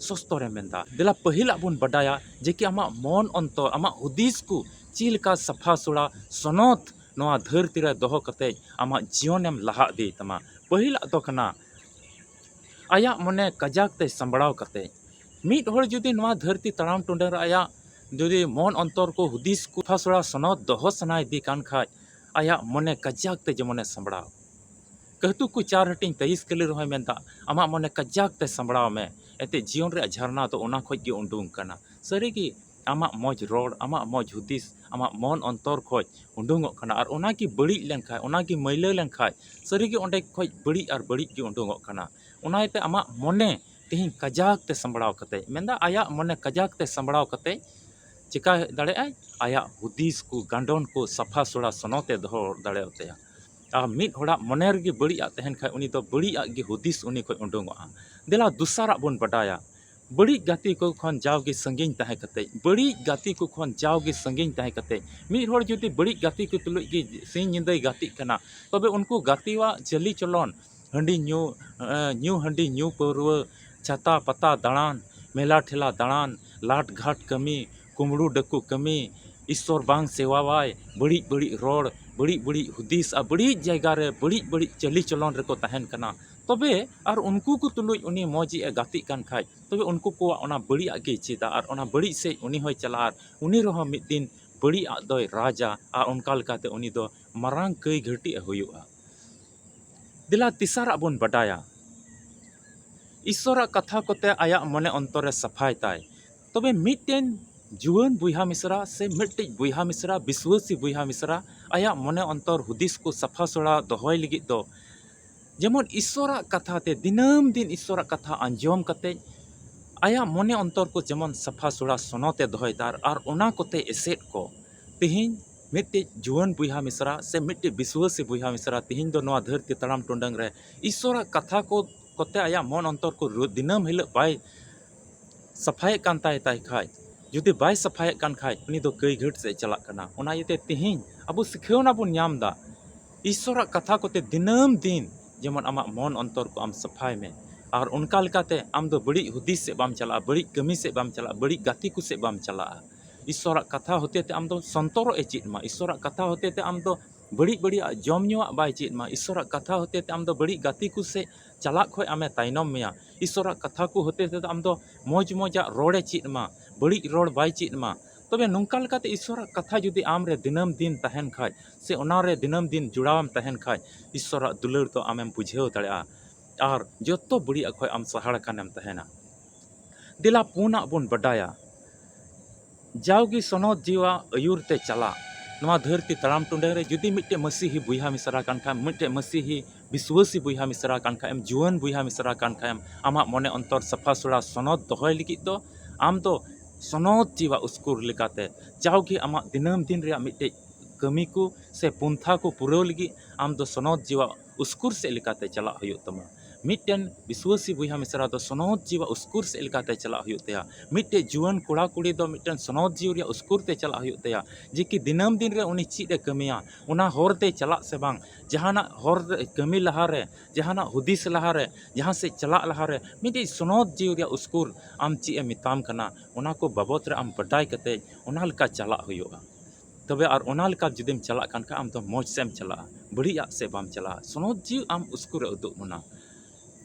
ᱥᱚᱥᱛᱚᱨᱮ ᱢᱮᱱᱫᱟ, ᱫᱮᱞᱟ ᱯᱟᱹᱦᱤᱞᱟᱜ ᱵᱚᱱ ᱵᱟᱰᱟᱭᱟ ᱡᱮ ᱠᱤ ᱟᱢᱟᱜ ᱢᱚᱱ ᱚᱱᱛᱚᱨ, ᱟᱢᱟᱜ ᱦᱩᱫᱤᱥ ᱠᱚ ᱪᱮᱫ ᱞᱮᱠᱟ ᱥᱟᱯᱷᱟ ᱥᱩᱲᱟ ᱥᱚᱱᱚᱛ ᱱᱚᱣᱟ ᱫᱷᱟᱹᱨᱛᱤ ᱨᱮ ᱫᱚᱦᱚ ᱠᱟᱛᱮ ᱟᱢᱟᱜ ᱡᱤᱭᱚᱱᱮᱢ ᱞᱟᱦᱟ ᱤᱫᱤᱭ ᱛᱟᱢᱟ᱾ ᱯᱟᱹᱦᱤᱞᱟᱜ ᱫᱚ ᱠᱟᱱᱟ ᱟᱭᱟᱜ ᱢᱚᱱᱮ ᱠᱟᱡᱟᱠ ᱛᱮ ᱥᱟᱢᱵᱲᱟᱣ ᱠᱟᱛᱮ᱾ ᱢᱤᱫ ᱦᱚᱲ ᱡᱩᱫᱤ ᱱᱚᱣᱟ ᱫᱷᱟᱹᱨᱛᱤ ᱛᱟᱲᱟᱢ ᱴᱩᱰᱟᱹᱝ ᱨᱮ ᱟᱭᱟᱜ ᱡᱩᱫᱤ ᱢᱚᱱ ᱚᱱᱛᱚᱨ ᱠᱚ, ᱦᱩᱫᱤᱥ ᱠᱚ ᱥᱟᱯᱷᱟ ᱥᱩᱲᱟ ᱥᱚᱱᱚᱛ ᱫᱚᱦᱚ ᱥᱟᱱᱟᱭᱮᱫᱮ ᱠᱟᱱ ᱠᱷᱟᱡ, ᱟᱭᱟᱜ ᱢᱚᱱᱮ ᱠᱟᱡᱟᱠ ᱛᱮ ᱡᱮᱢᱚᱱᱮ ᱥᱟᱢᱵᱲᱟᱣ᱾ ᱠᱟᱹᱦᱛᱩ ᱠᱚ ᱪᱟᱨ ᱦᱟᱹᱴᱤᱧ ᱛᱮᱭᱤᱥ ᱠᱟᱹᱞᱤ ᱨᱮᱦᱚᱸᱭ ᱢᱮᱱᱫᱟ, ᱟᱢᱟᱜ ᱢᱚᱱᱮ ᱠᱟᱡᱟᱠ ᱛᱮ ᱥᱟᱢᱵᱲᱟᱣ ᱢᱮ, ᱮᱱᱛᱮ ᱡᱤᱭᱚᱱ ᱨᱮᱭᱟᱜ ᱡᱷᱟᱨᱱᱟ ᱫᱚ ᱚᱱᱟ ᱠᱷᱚᱡ ᱜᱮ ᱩᱰᱩᱝ ᱠᱟᱱᱟ᱾ ᱥᱟᱹᱨᱤᱜᱮ ᱟᱢᱟᱜ ᱢᱚᱡᱽ ᱨᱚᱲ, ᱟᱢᱟᱜ ᱢᱚᱡᱽ ᱦᱩᱫᱤᱥ, ᱟᱢᱟᱜ ᱢᱚᱱ ᱚᱱᱛᱚᱨ ᱠᱷᱚᱡ ᱩᱰᱩᱝᱚᱜ ᱠᱟᱱᱟ, ᱟᱨ ᱚᱱᱟ ᱜᱮ ᱵᱟᱹᱲᱤᱡ ᱞᱮᱱᱠᱷᱟᱡ, ᱚᱱᱟ ᱜᱮ ᱢᱟᱹᱭᱞᱟᱹ ᱞᱮᱱᱠᱷᱟᱡ, ᱥᱟᱹᱨᱤᱜᱮ ᱚᱸᱰᱮ ᱠᱷᱚᱡ ᱵᱟᱹᱲᱤᱡ ᱟᱨ ᱵᱟᱹᱲᱤᱡ ᱜᱮ ᱩᱰᱩᱝᱚᱜ ᱠᱟᱱᱟ᱾ ᱚᱱᱟ ᱤᱭᱟᱹᱛᱮ ᱟᱢᱟᱜ ᱢᱚᱱᱮ ᱛᱮᱦᱮᱧ ᱠᱟᱡᱟᱠ ᱛᱮ ᱥᱟᱢᱵᱲᱟᱣ ᱠᱟᱛᱮ, ᱢᱮᱱᱫᱟ ᱟᱭᱟᱜ ᱢᱚᱱᱮ ᱠᱟᱡᱟᱠ ᱛᱮ ᱥᱟᱢᱵᱲᱟᱣ ᱠᱟᱛᱮ ᱪᱮᱠᱟ ᱫᱟᱲᱮᱭᱟᱜᱼᱟᱭ? ᱟᱭᱟᱜ ᱦᱩᱫᱤᱥ ᱠᱚ, ᱜᱟᱸᱰᱚᱱ ᱠᱚ ᱥᱟᱯᱷᱟ ᱥᱩᱲᱟ ᱥᱚᱱᱚᱛᱮ ᱫᱚᱦᱚ ᱫᱟᱲᱮᱭᱟᱛᱟᱭᱟ᱾ ᱟᱨ ᱢᱤᱫ ᱦᱚᱲᱟᱜ ᱢᱚᱱᱮ ᱨᱮᱜᱮ ᱵᱟᱹᱲᱤᱡ ᱟᱜ ᱛᱟᱦᱮᱱ ᱠᱷᱟᱡ, ᱩᱱᱤ ᱫᱚ ᱵᱟᱹᱲᱤᱡ ᱟᱜ ᱜᱮ ᱦᱩᱫᱤᱥ ᱩᱱᱤ ᱠᱷᱚᱡ ᱩᱰᱩᱝᱚᱜᱼᱟ᱾ ᱫᱮᱞᱟ ᱫᱚᱥᱟᱨᱟᱜ ᱵᱚᱱ ᱵᱟᱰᱟᱭᱟ, ᱵᱟᱹᱲᱤᱡ ᱜᱟᱛᱮ ᱠᱚ ᱠᱷᱚᱱ ᱡᱟᱣᱜᱮ ᱥᱟᱺᱜᱤᱧ ᱛᱟᱦᱮᱸ ᱠᱟᱛᱮ, ᱵᱟᱹᱲᱤᱡ ᱜᱟᱛᱮ ᱠᱚ ᱠᱷᱚᱱ ᱡᱟᱣᱜᱮ ᱥᱟᱺᱜᱤᱧ ᱛᱟᱦᱮᱸ ᱠᱟᱛᱮ, ᱢᱤᱫ ᱦᱚᱲ ᱡᱩᱫᱤ ᱵᱟᱹᱲᱤᱡ ᱜᱟᱛᱮ ᱠᱚ ᱛᱩᱞᱩᱡ ᱜᱮ ᱥᱤᱧ ᱧᱤᱫᱟᱹᱭ ᱜᱟᱛᱮᱜ ᱠᱟᱱᱟ, ᱛᱚᱵᱮ ᱩᱱᱠᱩ ᱜᱟᱛᱮᱣᱟᱜ ᱪᱟᱹᱞᱤ ᱪᱚᱞᱚᱱ, ᱦᱟᱺᱰᱤ ᱧᱩ, ᱮ, ᱧᱩ ᱦᱟᱺᱰᱤ, ᱧᱩ ᱯᱟᱹᱣᱨᱟᱹ, ᱪᱷᱟᱛᱟ ᱯᱟᱛᱟ ᱫᱟᱬᱟᱱ, ᱢᱮᱞᱟ ᱴᱷᱮᱞᱟ ᱫᱟᱬᱟᱱ, ᱞᱟᱴ ᱜᱷᱟᱴ ᱠᱟᱹᱢᱤ, ᱠᱩᱢᱵᱽᱲᱩ ᱰᱟᱹᱠᱩ ᱠᱟᱹᱢᱤ, ᱤᱥᱥᱚᱨ ᱵᱟᱝ ᱥᱮᱣᱟᱣᱟᱭ, ᱵᱟᱹᱲᱤᱡ ᱵᱟᱹᱲᱤᱡ ᱨᱚᱲ, ᱵᱟᱹᱲᱤᱡ ᱵᱟᱹᱲᱤᱡ ᱦᱩᱫᱤᱥ ᱟᱨ ᱵᱟᱹᱲᱤᱡ ᱡᱟᱭᱜᱟ ᱨᱮ ᱵᱟᱹᱲᱤᱡ ᱵᱟᱹᱲᱤᱡ ᱪᱟᱹᱞᱤ ᱪᱚᱞᱚᱱ ᱨᱮᱠᱚ ᱛᱟᱦᱮᱱ ᱠᱟᱱᱟ᱾ ᱛᱚᱵᱮ ᱟᱨ ᱩᱱᱠᱩ ᱠᱚ ᱛᱩᱞᱩᱡ ᱩᱱᱤ ᱢᱚᱡᱽ ᱮ ᱜᱟᱛᱮᱜ ᱠᱟᱱ ᱠᱷᱟᱡ, ᱛᱚᱵᱮ ᱩᱱᱠᱩ ᱠᱚᱣᱟᱜ ᱚᱱᱟ ᱵᱟᱹᱲᱤᱡ ᱟᱜ ᱜᱮᱭ ᱪᱮᱫᱟ ᱟᱨ ᱚᱱᱟ ᱵᱟᱹᱲᱤᱡ ᱥᱮᱫ ᱩᱱᱤ ᱦᱚᱸᱭ ᱪᱟᱞᱟᱜᱼᱟ ᱟᱨ ᱩᱱᱤ ᱨᱮᱦᱚᱸ ᱢᱤᱫ ᱫᱤᱱ ᱵᱟᱹᱲᱤᱡ ᱟᱜ ᱫᱚᱭ ᱨᱟᱡᱟ ᱟᱨ ᱚᱱᱠᱟ ᱞᱮᱠᱟᱛᱮ ᱩᱱᱤ ᱫᱚ ᱢᱟᱨᱟᱝ ᱠᱟᱹᱭ ᱜᱷᱟᱹᱴᱤᱡ ᱮ ᱦᱩᱭᱩᱜᱼᱟ᱾ ᱫᱮᱞᱟ ᱛᱮᱥᱟᱨᱟᱜ ᱵᱚᱱ ᱵᱟᱰᱟᱭᱟ, ᱤᱥᱥᱚᱨᱟᱜ ᱠᱟᱛᱷᱟ ᱠᱚᱛᱮ ᱟᱭᱟᱜ ᱢᱚᱱᱮ ᱚᱱᱛᱚᱨ ᱮ ᱥᱟᱯᱷᱟᱭ ᱛᱟᱭ᱾ ᱛᱚᱵᱮ ᱢᱤᱫᱴᱮᱱ ᱡᱩᱣᱟᱹᱱ ᱵᱚᱭᱦᱟ ᱢᱤᱥᱨᱟ ᱥᱮ ᱢᱤᱫᱴᱤᱡ ᱵᱚᱭᱦᱟ ᱢᱤᱥᱨᱟ, ᱵᱤᱥᱣᱟᱹᱥᱤ ᱵᱚᱭᱦᱟ ᱢᱤᱥᱨᱟ, ᱟᱭᱟᱜ ᱢᱚᱱᱮ ᱚᱱᱛᱚᱨ ᱦᱩᱫᱤᱥ ᱠᱚ ᱥᱟᱯᱷᱟ ᱥᱩᱲᱟ ᱫᱚᱦᱚᱭ ᱞᱟᱹᱜᱤᱫ ᱫᱚ ᱡᱮᱢᱚᱱ ᱤᱥᱥᱚᱨᱟᱜ ᱠᱟᱛᱷᱟ ᱛᱮ, ᱫᱤᱱᱟᱹᱢ ᱫᱤᱱ ᱤᱥᱥᱚᱨᱟᱜ ᱠᱟᱛᱷᱟ ᱟᱸᱡᱚᱢ ᱠᱟᱛᱮ, ᱟᱭᱟᱜ ᱢᱚᱱᱮ ᱚᱱᱛᱚᱨ ᱠᱚ ᱡᱮᱢᱚᱱ ᱥᱟᱯᱷᱟ ᱥᱩᱲᱟ ᱥᱚᱱᱚᱛ ᱮ ᱫᱚᱦᱚᱭᱮᱫᱟ, ᱟᱨ, ᱟᱨ ᱚᱱᱟ ᱠᱚᱛᱮ ᱮᱥᱮᱫ ᱠᱚ ᱛᱮᱦᱮᱧ ᱢᱤᱫᱴᱤᱡ ᱡᱩᱣᱟᱹᱱ ᱵᱚᱭᱦᱟ ᱢᱤᱥᱨᱟ ᱥᱮ ᱢᱤᱫᱴᱤᱡ ᱵᱤᱥᱣᱟᱹᱥᱤ ᱵᱚᱭᱦᱟ ᱢᱤᱥᱨᱟ ᱛᱮᱦᱮᱧ ᱫᱚ ᱱᱚᱣᱟ ᱫᱷᱟᱹᱨᱛᱤ ᱛᱟᱲᱟᱢ ᱴᱩᱰᱟᱹᱝ ᱨᱮ ᱤᱥᱥᱚᱨᱟᱜ ᱠᱟᱛᱷᱟ ᱠᱚ ᱠᱚᱛᱮ ᱟᱭᱟᱜ ᱢᱚᱱ ᱚᱱᱛᱚᱨ ᱠᱚ ᱨᱩ-, ᱫᱤᱱᱟᱹᱢ ᱦᱤᱞᱳᱜ ᱵᱟᱭ ᱥᱟᱯᱷᱟᱭᱮᱫ ᱠᱟᱱ ᱛᱟᱭ, ᱛᱟᱭ ᱠᱷᱟᱡ, ᱡᱩᱫᱤ ᱵᱟᱭ ᱥᱟᱯᱷᱟᱭᱮᱫ ᱠᱟᱱ ᱠᱷᱟᱡ, ᱩᱱᱤ ᱫᱚ ᱠᱟᱹᱭ ᱜᱷᱟᱹᱴ ᱥᱮᱫ ᱪᱟᱞᱟᱜ ᱠᱟᱱᱟ᱾ ᱚᱱᱟ ᱤᱭᱟᱹᱛᱮ ᱛᱮᱦᱮᱧ ᱟᱵᱚ ᱥᱤᱠᱷᱟᱹᱣᱱᱟ ᱵᱚᱱ ᱧᱟᱢ ᱮᱫᱟ, ᱤᱥᱥᱚᱨᱟᱜ ᱠᱟᱛᱷᱟ ᱠᱚᱛᱮ ᱫᱤᱱᱟᱹᱢ ᱫᱤᱱ ᱡᱮᱢᱚᱱ ᱟᱢᱟᱜ ᱢᱚᱱ ᱚᱱᱛᱚᱨ ᱠᱚ ᱟᱢ ᱥᱟᱯᱷᱟᱭ ᱢᱮ, ᱟᱨ ᱚᱱᱠᱟ ᱞᱮᱠᱟᱛᱮ ᱟᱢ ᱫᱚ ᱵᱟᱹᱲᱤᱡ ᱦᱩᱫᱤᱥ ᱥᱮᱫ ᱵᱟᱢ ᱪᱟᱞᱟᱜᱼᱟ, ᱵᱟᱹᱲᱤᱡ ᱠᱟᱹᱢᱤ ᱥᱮᱫ ᱵᱟᱢ ᱪᱟᱞᱟᱜᱼᱟ, ᱵᱟᱹᱲᱤᱡ ᱜᱟᱛᱮ ᱠᱚ ᱥᱮᱫ ᱵᱟᱢ ᱪᱟᱞᱟᱜᱼᱟ᱾ ᱤᱥᱥᱚᱨᱟᱜ ᱠᱟᱛᱷᱟ ᱦᱚᱛᱮ ᱛᱮ ᱟᱢ ᱫᱚ ᱥᱚᱱᱛᱚᱨᱚᱜ ᱮ ᱪᱮᱫ ᱢᱟ, ᱤᱥᱥᱚᱨᱟᱜ ᱠᱟᱛᱷᱟ ᱦᱚᱛᱮ ᱛᱮ ᱟᱢ ᱫᱚ ᱵᱟᱹᱲᱤᱡ ᱵᱟᱹᱲᱤᱡᱟᱜ ᱡᱚᱢ ᱧᱩᱣᱟᱜ ᱵᱟᱭ ᱪᱮᱫ ᱢᱟ, ᱤᱥᱥᱚᱨᱟᱜ ᱠᱟᱛᱷᱟ ᱦᱚᱛᱮ ᱛᱮ ᱟᱢ ᱫᱚ ᱵᱟᱹᱲᱤᱡ ᱜᱟᱛᱮ ᱠᱚ ᱥᱮᱫ ᱪᱟᱞᱟᱜ ᱠᱷᱚᱡ ᱟᱢᱮ ᱛᱟᱭᱱᱚᱢ ᱢᱮᱭᱟ, ᱤᱥᱥᱚᱨᱟᱜ ᱠᱟᱛᱷᱟ ᱠᱚ ᱦᱚᱛᱮ ᱛᱮ ᱟᱢ ᱫᱚ ᱢᱚᱡᱽ ᱢᱚᱡᱟᱜ ᱨᱚᱲᱮ ᱪᱮᱫ ᱢᱟ, ᱵᱟᱹᱲᱤᱡ ᱨᱚᱲ ᱵᱟᱭ ᱪᱮᱫ ᱢᱟ᱾ ᱛᱚᱵᱮ ᱱᱚᱝᱠᱟ ᱞᱮᱠᱟᱛᱮ ᱤᱥᱥᱚᱨᱟᱜ ᱠᱟᱛᱷᱟ ᱡᱩᱫᱤ ᱟᱢ ᱨᱮ ᱫᱤᱱᱟᱹᱢ ᱫᱤᱱ ᱛᱟᱦᱮᱱ ᱠᱷᱟᱡ, ᱥᱮ ᱚᱱᱟ ᱨᱮ ᱫᱤᱱᱟᱹᱢ ᱫᱤᱱ ᱡᱚᱲᱟᱣᱮᱢ ᱛᱟᱦᱮᱱ ᱠᱷᱟᱡ, ᱤᱥᱥᱚᱨᱟᱜ ᱫᱩᱞᱟᱹᱲ ᱫᱚ ᱟᱢᱮᱢ ᱵᱩᱡᱷᱟᱹᱣ ᱫᱟᱲᱮᱭᱟᱜᱼᱟ ᱟᱨ ᱡᱚᱛᱚ ᱵᱟᱹᱲᱤᱡ ᱠᱷᱚᱡ ᱟᱢ ᱥᱟᱦᱟ ᱟᱠᱟᱱᱮᱢ ᱛᱟᱦᱮᱱᱟ᱾ ᱫᱮᱞᱟ ᱯᱩᱱᱟᱜ ᱵᱚᱱ ᱵᱟᱰᱟᱭᱟ, ᱡᱟᱣᱜᱮ ᱥᱚᱱᱚᱛ ᱡᱤᱣᱟ ᱟᱹᱭᱩᱨ ᱛᱮ ᱪᱟᱞᱟᱜ᱾ ᱱᱚᱣᱟ ᱫᱷᱟᱹᱨᱛᱤ ᱛᱟᱲᱟᱢ ᱴᱩᱰᱟᱹᱝ ᱨᱮ ᱡᱩᱫᱤ ᱢᱤᱫᱴᱮᱡ ᱢᱟᱹᱥᱤᱦᱤ ᱵᱚᱭᱦᱟ ᱢᱤᱥᱨᱟ ᱠᱟᱱ ᱠᱷᱟᱱ, ᱢᱤᱫᱴᱮᱡ ᱢᱟᱹᱥᱤᱦᱤ ᱵᱤᱥᱣᱟᱹᱥᱤ ᱵᱚᱭᱦᱟ ᱢᱤᱥᱨᱟ ᱠᱟᱱ ᱠᱷᱟᱡ ᱮᱢ, ᱡᱩᱣᱟᱹᱱ ᱵᱚᱭᱦᱟ ᱢᱤᱥᱨᱟ ᱠᱟᱱ ᱠᱷᱟᱡ ᱮᱢ, ᱟᱢᱟᱜ ᱢᱚᱱᱮ ᱚᱱᱛᱚᱨ ᱥᱟᱯᱷᱟ ᱥᱩᱲᱟ ᱥᱚᱱᱚᱛ ᱫᱚᱦᱚᱭ ᱞᱟᱹᱜᱤᱫ ᱫᱚ ᱟᱢ ᱫᱚ ᱥᱚᱱᱚᱛ ᱡᱤᱣᱟ ᱩᱥᱠᱩᱨ ᱞᱮᱠᱟᱛᱮ ᱡᱟᱣᱜᱮ ᱟᱢᱟᱜ ᱫᱤᱱᱟᱹᱢ ᱫᱤᱱ ᱨᱮᱭᱟᱜ ᱢᱤᱫᱴᱮᱡ ᱠᱟᱹᱢᱤ ᱠᱚ ᱥᱮ ᱯᱚᱱᱛᱷᱟ ᱠᱚ ᱯᱩᱨᱟᱹᱣ ᱞᱟᱹᱜᱤᱫ ᱟᱢ ᱫᱚ ᱥᱚᱱᱚᱛ ᱡᱤᱣᱟ ᱩᱥᱠᱩᱨ ᱥᱮᱫ ᱞᱮᱠᱟᱛᱮ ᱪᱟᱞᱟᱜ ᱦᱩᱭᱩᱜ ᱛᱟᱢᱟ᱾ ᱢᱤᱫᱴᱮᱱ ᱵᱤᱥᱣᱟᱹᱥᱤ ᱵᱚᱭᱦᱟ ᱢᱤᱥᱨᱟ ᱫᱚ ᱥᱚᱱᱚᱛ ᱡᱤᱣᱟ ᱩᱥᱠᱩᱨ ᱥᱮᱫ ᱞᱮᱠᱟᱛᱮ ᱪᱟᱞᱟᱜ ᱦᱩᱭᱩᱜ ᱛᱟᱭᱟ᱾ ᱢᱤᱫᱴᱮᱡ ᱡᱩᱣᱟᱹᱱ ᱠᱚᱲᱟ ᱠᱩᱲᱤ ᱫᱚ ᱢᱤᱫᱴᱮᱱ ᱥᱚᱱᱚᱛ ᱡᱤᱣᱤ ᱨᱮᱭᱟᱜ ᱩᱥᱠᱩᱨ ᱛᱮ ᱪᱟᱞᱟᱜ ᱦᱩᱭᱩᱜ ᱛᱟᱭᱟ, ᱡᱮ ᱠᱤ ᱫᱤᱱᱟᱹᱢ ᱫᱤᱱ ᱨᱮ ᱩᱱᱤ ᱪᱮᱫ ᱮ ᱠᱟᱹᱢᱤᱭᱟ, ᱚᱱᱟ ᱦᱚᱨ ᱛᱮ ᱪᱟᱞᱟᱜ ᱥᱮ ᱵᱟᱝ, ᱡᱟᱦᱟᱱᱟᱜ ᱦᱚᱨ ᱨᱮ ᱠᱟᱹᱢᱤ ᱞᱟᱦᱟᱨᱮ, ᱡᱟᱦᱟᱱᱟᱜ ᱦᱩᱫᱤᱥ ᱞᱟᱦᱟᱨᱮ, ᱡᱟᱦᱟᱸ ᱥᱮᱫ ᱪᱟᱞᱟᱜ ᱞᱟᱦᱟᱨᱮ ᱢᱤᱫᱴᱤᱡ ᱥᱚᱱᱚᱛ ᱡᱤᱣᱤ ᱨᱮᱭᱟᱜ ᱩᱥᱠᱩᱨ ᱟᱢ ᱪᱮᱫ ᱮ ᱢᱮᱛᱟᱢ ᱠᱟᱱᱟ, ᱚᱱᱟ ᱠᱚ ᱵᱟᱵᱚᱛ ᱨᱮ ᱟᱢ ᱵᱟᱰᱟᱭ ᱠᱟᱛᱮ ᱚᱱᱟ ᱞᱮᱠᱟ ᱪᱟᱞᱟᱜ ᱦᱩᱭᱩᱜᱼᱟ᱾ ᱛᱚᱵᱮ ᱟᱨ ᱚᱱᱟ ᱞᱮᱠᱟ ᱡᱩᱫᱤᱢ ᱪᱟᱞᱟᱜ ᱠᱟᱱ ᱠᱷᱟᱱ, ᱟᱢ ᱫᱚ ᱢᱚᱡᱽ ᱥᱮᱫ ᱮᱢ ᱪᱟᱞᱟᱜᱼᱟ, ᱵᱟᱹᱲᱤᱡᱟᱜ ᱥᱮᱫ ᱵᱟᱢ ᱪᱟᱞᱟᱜᱼᱟ᱾ ᱥᱚᱱᱚᱛ ᱡᱤᱣᱤ ᱟᱢ ᱩᱥᱠᱩᱨᱮ ᱩᱫᱩᱜ ᱵᱚᱱᱟ᱾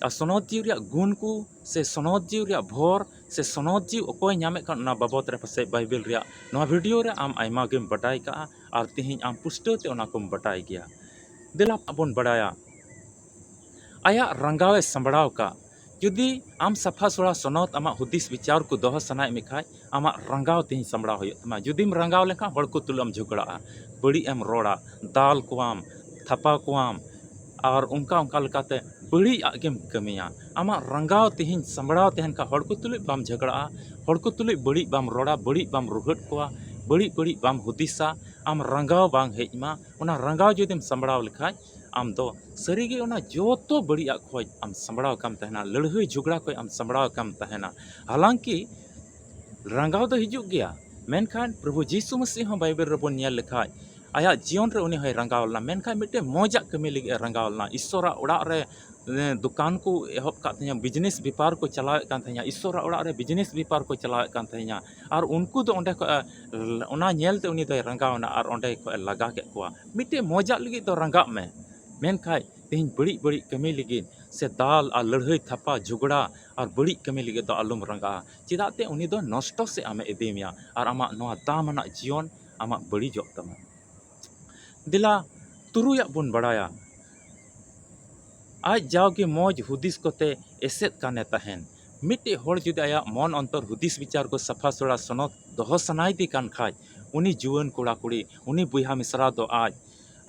ᱟᱨ ᱥᱚᱱᱚᱛ ᱡᱤᱣᱤ ᱨᱮᱭᱟᱜ ᱜᱩᱱ ᱠᱚ ᱥᱮ ᱥᱚᱱᱚᱛ ᱡᱤᱣᱤ ᱨᱮᱭᱟᱜ ᱵᱷᱚᱨ ᱥᱮ ᱥᱚᱱᱚᱛ ᱡᱤᱣᱤ ᱚᱠᱚᱭ ᱧᱟᱢᱮᱫ ᱠᱟᱱ, ᱚᱱᱟ ᱵᱟᱵᱚᱛ ᱨᱮ ᱯᱟᱥᱮᱡ ᱵᱟᱭᱵᱮᱞ ᱨᱮᱭᱟᱜ ᱱᱚᱣᱟ ᱵᱷᱤᱰᱤᱭᱳ ᱨᱮ ᱟᱢ ᱟᱭᱢᱟ ᱜᱮᱢ ᱵᱟᱰᱟᱭ ᱠᱟᱜᱼᱟ, ᱟᱨ ᱛᱮᱦᱮᱧ ᱟᱢ ᱯᱩᱥᱴᱟᱹᱣ ᱛᱮ ᱚᱱᱟ ᱠᱚᱢ ᱵᱟᱰᱟᱭ ᱜᱮᱭᱟ᱾ ᱫᱮᱞᱟ ᱵᱚᱱ ᱵᱟᱰᱟᱭᱟ, ᱟᱭᱟᱜ ᱨᱟᱸᱜᱟᱣ ᱮ ᱥᱟᱢᱵᱲᱟᱣ ᱠᱟᱜ᱾ ᱡᱩᱫᱤ ᱟᱢ ᱥᱟᱯᱷᱟ ᱥᱩᱲᱟ ᱥᱚᱱᱚᱛ ᱟᱢᱟᱜ ᱦᱩᱫᱤᱥ ᱵᱤᱪᱟᱨ ᱠᱚ ᱫᱚᱦᱚ ᱥᱟᱱᱟᱭᱮᱫ ᱢᱮ ᱠᱷᱟᱡ, ᱟᱢᱟᱜ ᱨᱟᱸᱜᱟᱣ ᱛᱮᱦᱮᱧ ᱥᱟᱢᱵᱲᱟᱣ ᱦᱩᱭᱩᱜ ᱛᱟᱢᱟ᱾ ᱡᱩᱫᱤᱢ ᱨᱟᱸᱜᱟᱣ ᱞᱮᱱᱠᱷᱟᱱ, ᱦᱚᱲ ᱠᱚ ᱛᱩᱞᱩᱡ ᱮᱢ ᱡᱷᱚᱜᱽᱲᱟᱜᱼᱟ, ᱵᱟᱹᱲᱤᱡ ᱮᱢ ᱨᱚᱲᱟ, ᱫᱟᱞ ᱠᱚᱣᱟᱢ, ᱛᱷᱟᱯᱟ ᱠᱚᱣᱟᱢ, ᱟᱨ ᱚᱱᱠᱟ ᱚᱱᱠᱟ ᱞᱮᱠᱟᱛᱮ ᱵᱟᱹᱲᱤᱡ ᱟᱜ ᱜᱮᱢ ᱠᱟᱹᱢᱤᱭᱟ᱾ ᱟᱢᱟᱜ ᱨᱟᱸᱜᱟᱣ ᱛᱮᱦᱮᱧ ᱥᱟᱢᱵᱲᱟᱣ ᱛᱟᱦᱮᱱ ᱠᱷᱟᱱ, ᱦᱚᱲ ᱠᱚ ᱛᱩᱞᱩᱡ ᱵᱟᱢ ᱡᱷᱟᱜᱽᱲᱟᱜᱼᱟ, ᱦᱚᱲ ᱠᱚ ᱛᱩᱞᱩᱡ ᱵᱟᱹᱲᱤᱡ ᱵᱟᱢ ᱨᱚᱲᱟ, ᱵᱟᱹᱲᱤᱡ ᱵᱟᱢ ᱨᱩᱦᱮᱫ ᱠᱚᱣᱟ, ᱵᱟᱹᱲᱤᱡ ᱵᱟᱹᱲᱤᱡ ᱵᱟᱢ ᱦᱩᱫᱤᱥᱟ, ᱟᱢ ᱨᱟᱸᱜᱟᱣ ᱵᱟᱝ ᱦᱮᱡ ᱟᱢᱟ᱾ ᱚᱱᱟ ᱨᱟᱸᱜᱟᱣ ᱡᱩᱫᱤᱢ ᱥᱟᱢᱵᱲᱟᱣ ᱞᱮᱠᱷᱟᱡ, ᱟᱢ ᱫᱚ ᱥᱟᱹᱨᱤᱜᱮ ᱚᱱᱟ ᱡᱚᱛᱚ ᱵᱟᱹᱲᱤᱡ ᱟᱜ ᱠᱷᱚᱡ ᱟᱢ ᱥᱟᱢᱵᱲᱟᱣ ᱠᱟᱢ ᱛᱟᱦᱮᱱᱟ, ᱞᱟᱹᱲᱦᱟᱹᱭ ᱡᱷᱚᱜᱽᱲᱟ ᱠᱷᱚᱡ ᱟᱢ ᱥᱟᱢᱵᱲᱟᱣ ᱠᱟᱢ ᱛᱟᱦᱮᱱᱟ᱾ ᱦᱟᱞᱟᱝᱠᱤ ᱨᱟᱸᱜᱟᱣ ᱫᱚ ᱦᱤᱡᱩᱜ ᱜᱮᱭᱟ, ᱢᱮᱱᱠᱷᱟᱱ ᱯᱨᱚᱵᱷᱩ ᱡᱤᱥᱩ ᱢᱟᱹᱥᱤ ᱦᱚᱸ ᱵᱟᱭᱵᱮᱞ ᱨᱮᱵᱚᱱ ᱧᱮᱞ ᱞᱮᱠᱷᱟᱡ, ᱟᱭᱟᱜ ᱡᱤᱭᱚᱱ ᱨᱮ ᱩᱱᱤ ᱦᱚᱸᱭ ᱨᱟᱸᱜᱟᱣ ᱞᱮᱱᱟ, ᱢᱮᱱᱠᱷᱟᱱ ᱢᱤᱫᱴᱮᱱ ᱢᱚᱡᱟᱜ ᱠᱟᱹᱢᱤ ᱞᱟᱹᱜᱤᱫ ᱮ ᱨᱟᱸᱜᱟᱣ ᱞᱮᱱᱟ᱾ ᱤᱥᱥᱚᱨᱟᱜ ᱚᱲᱟᱜ ᱨᱮ, ᱮ, ᱫᱚᱠᱟᱱ ᱠᱚ ᱮᱦᱚᱵ ᱠᱟᱜ ᱛᱟᱦᱮᱸᱱᱟ, ᱵᱤᱡᱽᱱᱮᱥ ᱵᱮᱯᱟᱨ ᱠᱚ ᱪᱟᱞᱟᱣᱮᱫ ᱠᱟᱱ ᱛᱟᱦᱮᱸᱱᱟ, ᱤᱥᱥᱚᱨᱟᱜ ᱚᱲᱟᱜ ᱨᱮ ᱵᱤᱡᱽᱱᱮᱥ ᱵᱮᱯᱟᱨ ᱠᱚ ᱪᱟᱞᱟᱣᱮᱫ ᱠᱟᱱ ᱛᱟᱦᱮᱸᱱᱟ, ᱟᱨ ᱩᱱᱠᱩ ᱫᱚ ᱚᱸᱰᱮ ᱠᱷᱚᱡ, ᱮ, ᱚᱱᱟ ᱧᱮᱞᱛᱮ ᱩᱱᱤ ᱫᱚᱭ ᱨᱟᱸᱜᱟᱣ ᱮᱱᱟ ᱟᱨ ᱚᱸᱰᱮ ᱠᱷᱚᱡ ᱮ ᱞᱟᱜᱟ ᱠᱮᱫ ᱠᱚᱣᱟ᱾ ᱢᱤᱫᱴᱮᱡ ᱢᱚᱡᱟᱜ ᱞᱟᱹᱜᱤᱫ ᱫᱚ ᱨᱟᱸᱜᱟᱜ ᱢᱮ, ᱢᱮᱱᱠᱷᱟᱡ ᱛᱮᱦᱮᱧ ᱵᱟᱹᱲᱤᱡ ᱵᱟᱹᱲᱤᱡ ᱠᱟᱹᱢᱤ ᱞᱟᱹᱜᱤᱫ ᱥᱮ ᱫᱟᱞ ᱟᱨ ᱞᱟᱹᱲᱦᱟᱹᱭ, ᱛᱷᱟᱯᱟ, ᱡᱷᱚᱜᱽᱲᱟ ᱟᱨ ᱵᱟᱹᱲᱤᱡ ᱠᱟᱹᱢᱤ ᱞᱟᱹᱜᱤᱫ ᱫᱚ ᱟᱞᱚᱢ ᱨᱟᱸᱜᱟᱜᱼᱟ᱾ ᱪᱮᱫᱟᱜ ᱛᱮ ᱩᱱᱤ ᱫᱚ ᱱᱚᱥᱴᱚ ᱥᱮᱫ ᱟᱢᱮ ᱤᱫᱤ ᱢᱮᱭᱟ ᱟᱨ ᱟᱢᱟᱜ ᱱᱚᱣᱟ ᱫᱟᱢ ᱟᱱᱟᱜ ᱡᱤᱭᱚᱱ ᱟᱢᱟᱜ ᱵᱟᱹᱲᱤᱡᱚᱜ ᱛᱟᱢᱟ᱾ ᱫᱮᱞᱟ, ᱛᱩᱨᱩᱭᱟᱜ ᱵᱚᱱ ᱵᱟᱲᱟᱭᱟ, ᱟᱡ ᱡᱟᱣᱜᱮ ᱢᱚᱡᱽ ᱦᱩᱫᱤᱥ ᱠᱚᱛᱮ ᱮᱥᱮᱫ ᱠᱟᱱᱮ ᱛᱟᱦᱮᱱ᱾ ᱢᱤᱫᱴᱮᱡ ᱦᱚᱲ ᱡᱩᱫᱤ ᱟᱭᱟᱜ ᱢᱚᱱ ᱚᱱᱛᱚᱨ ᱦᱩᱫᱤᱥ ᱵᱤᱪᱟᱨ ᱠᱚ ᱥᱟᱯᱷᱟ ᱥᱚᱲᱟ ᱥᱚᱱᱚᱛ ᱫᱚᱦᱚ ᱥᱟᱱᱟᱭᱮᱫᱮ ᱠᱟᱱ ᱠᱷᱟᱡ, ᱩᱱᱤ ᱡᱩᱣᱟᱹᱱ ᱠᱚᱲᱟ ᱠᱩᱲᱤ, ᱩᱱᱤ ᱵᱚᱭᱦᱟ ᱢᱤᱥᱨᱟ ᱫᱚ ᱟᱡ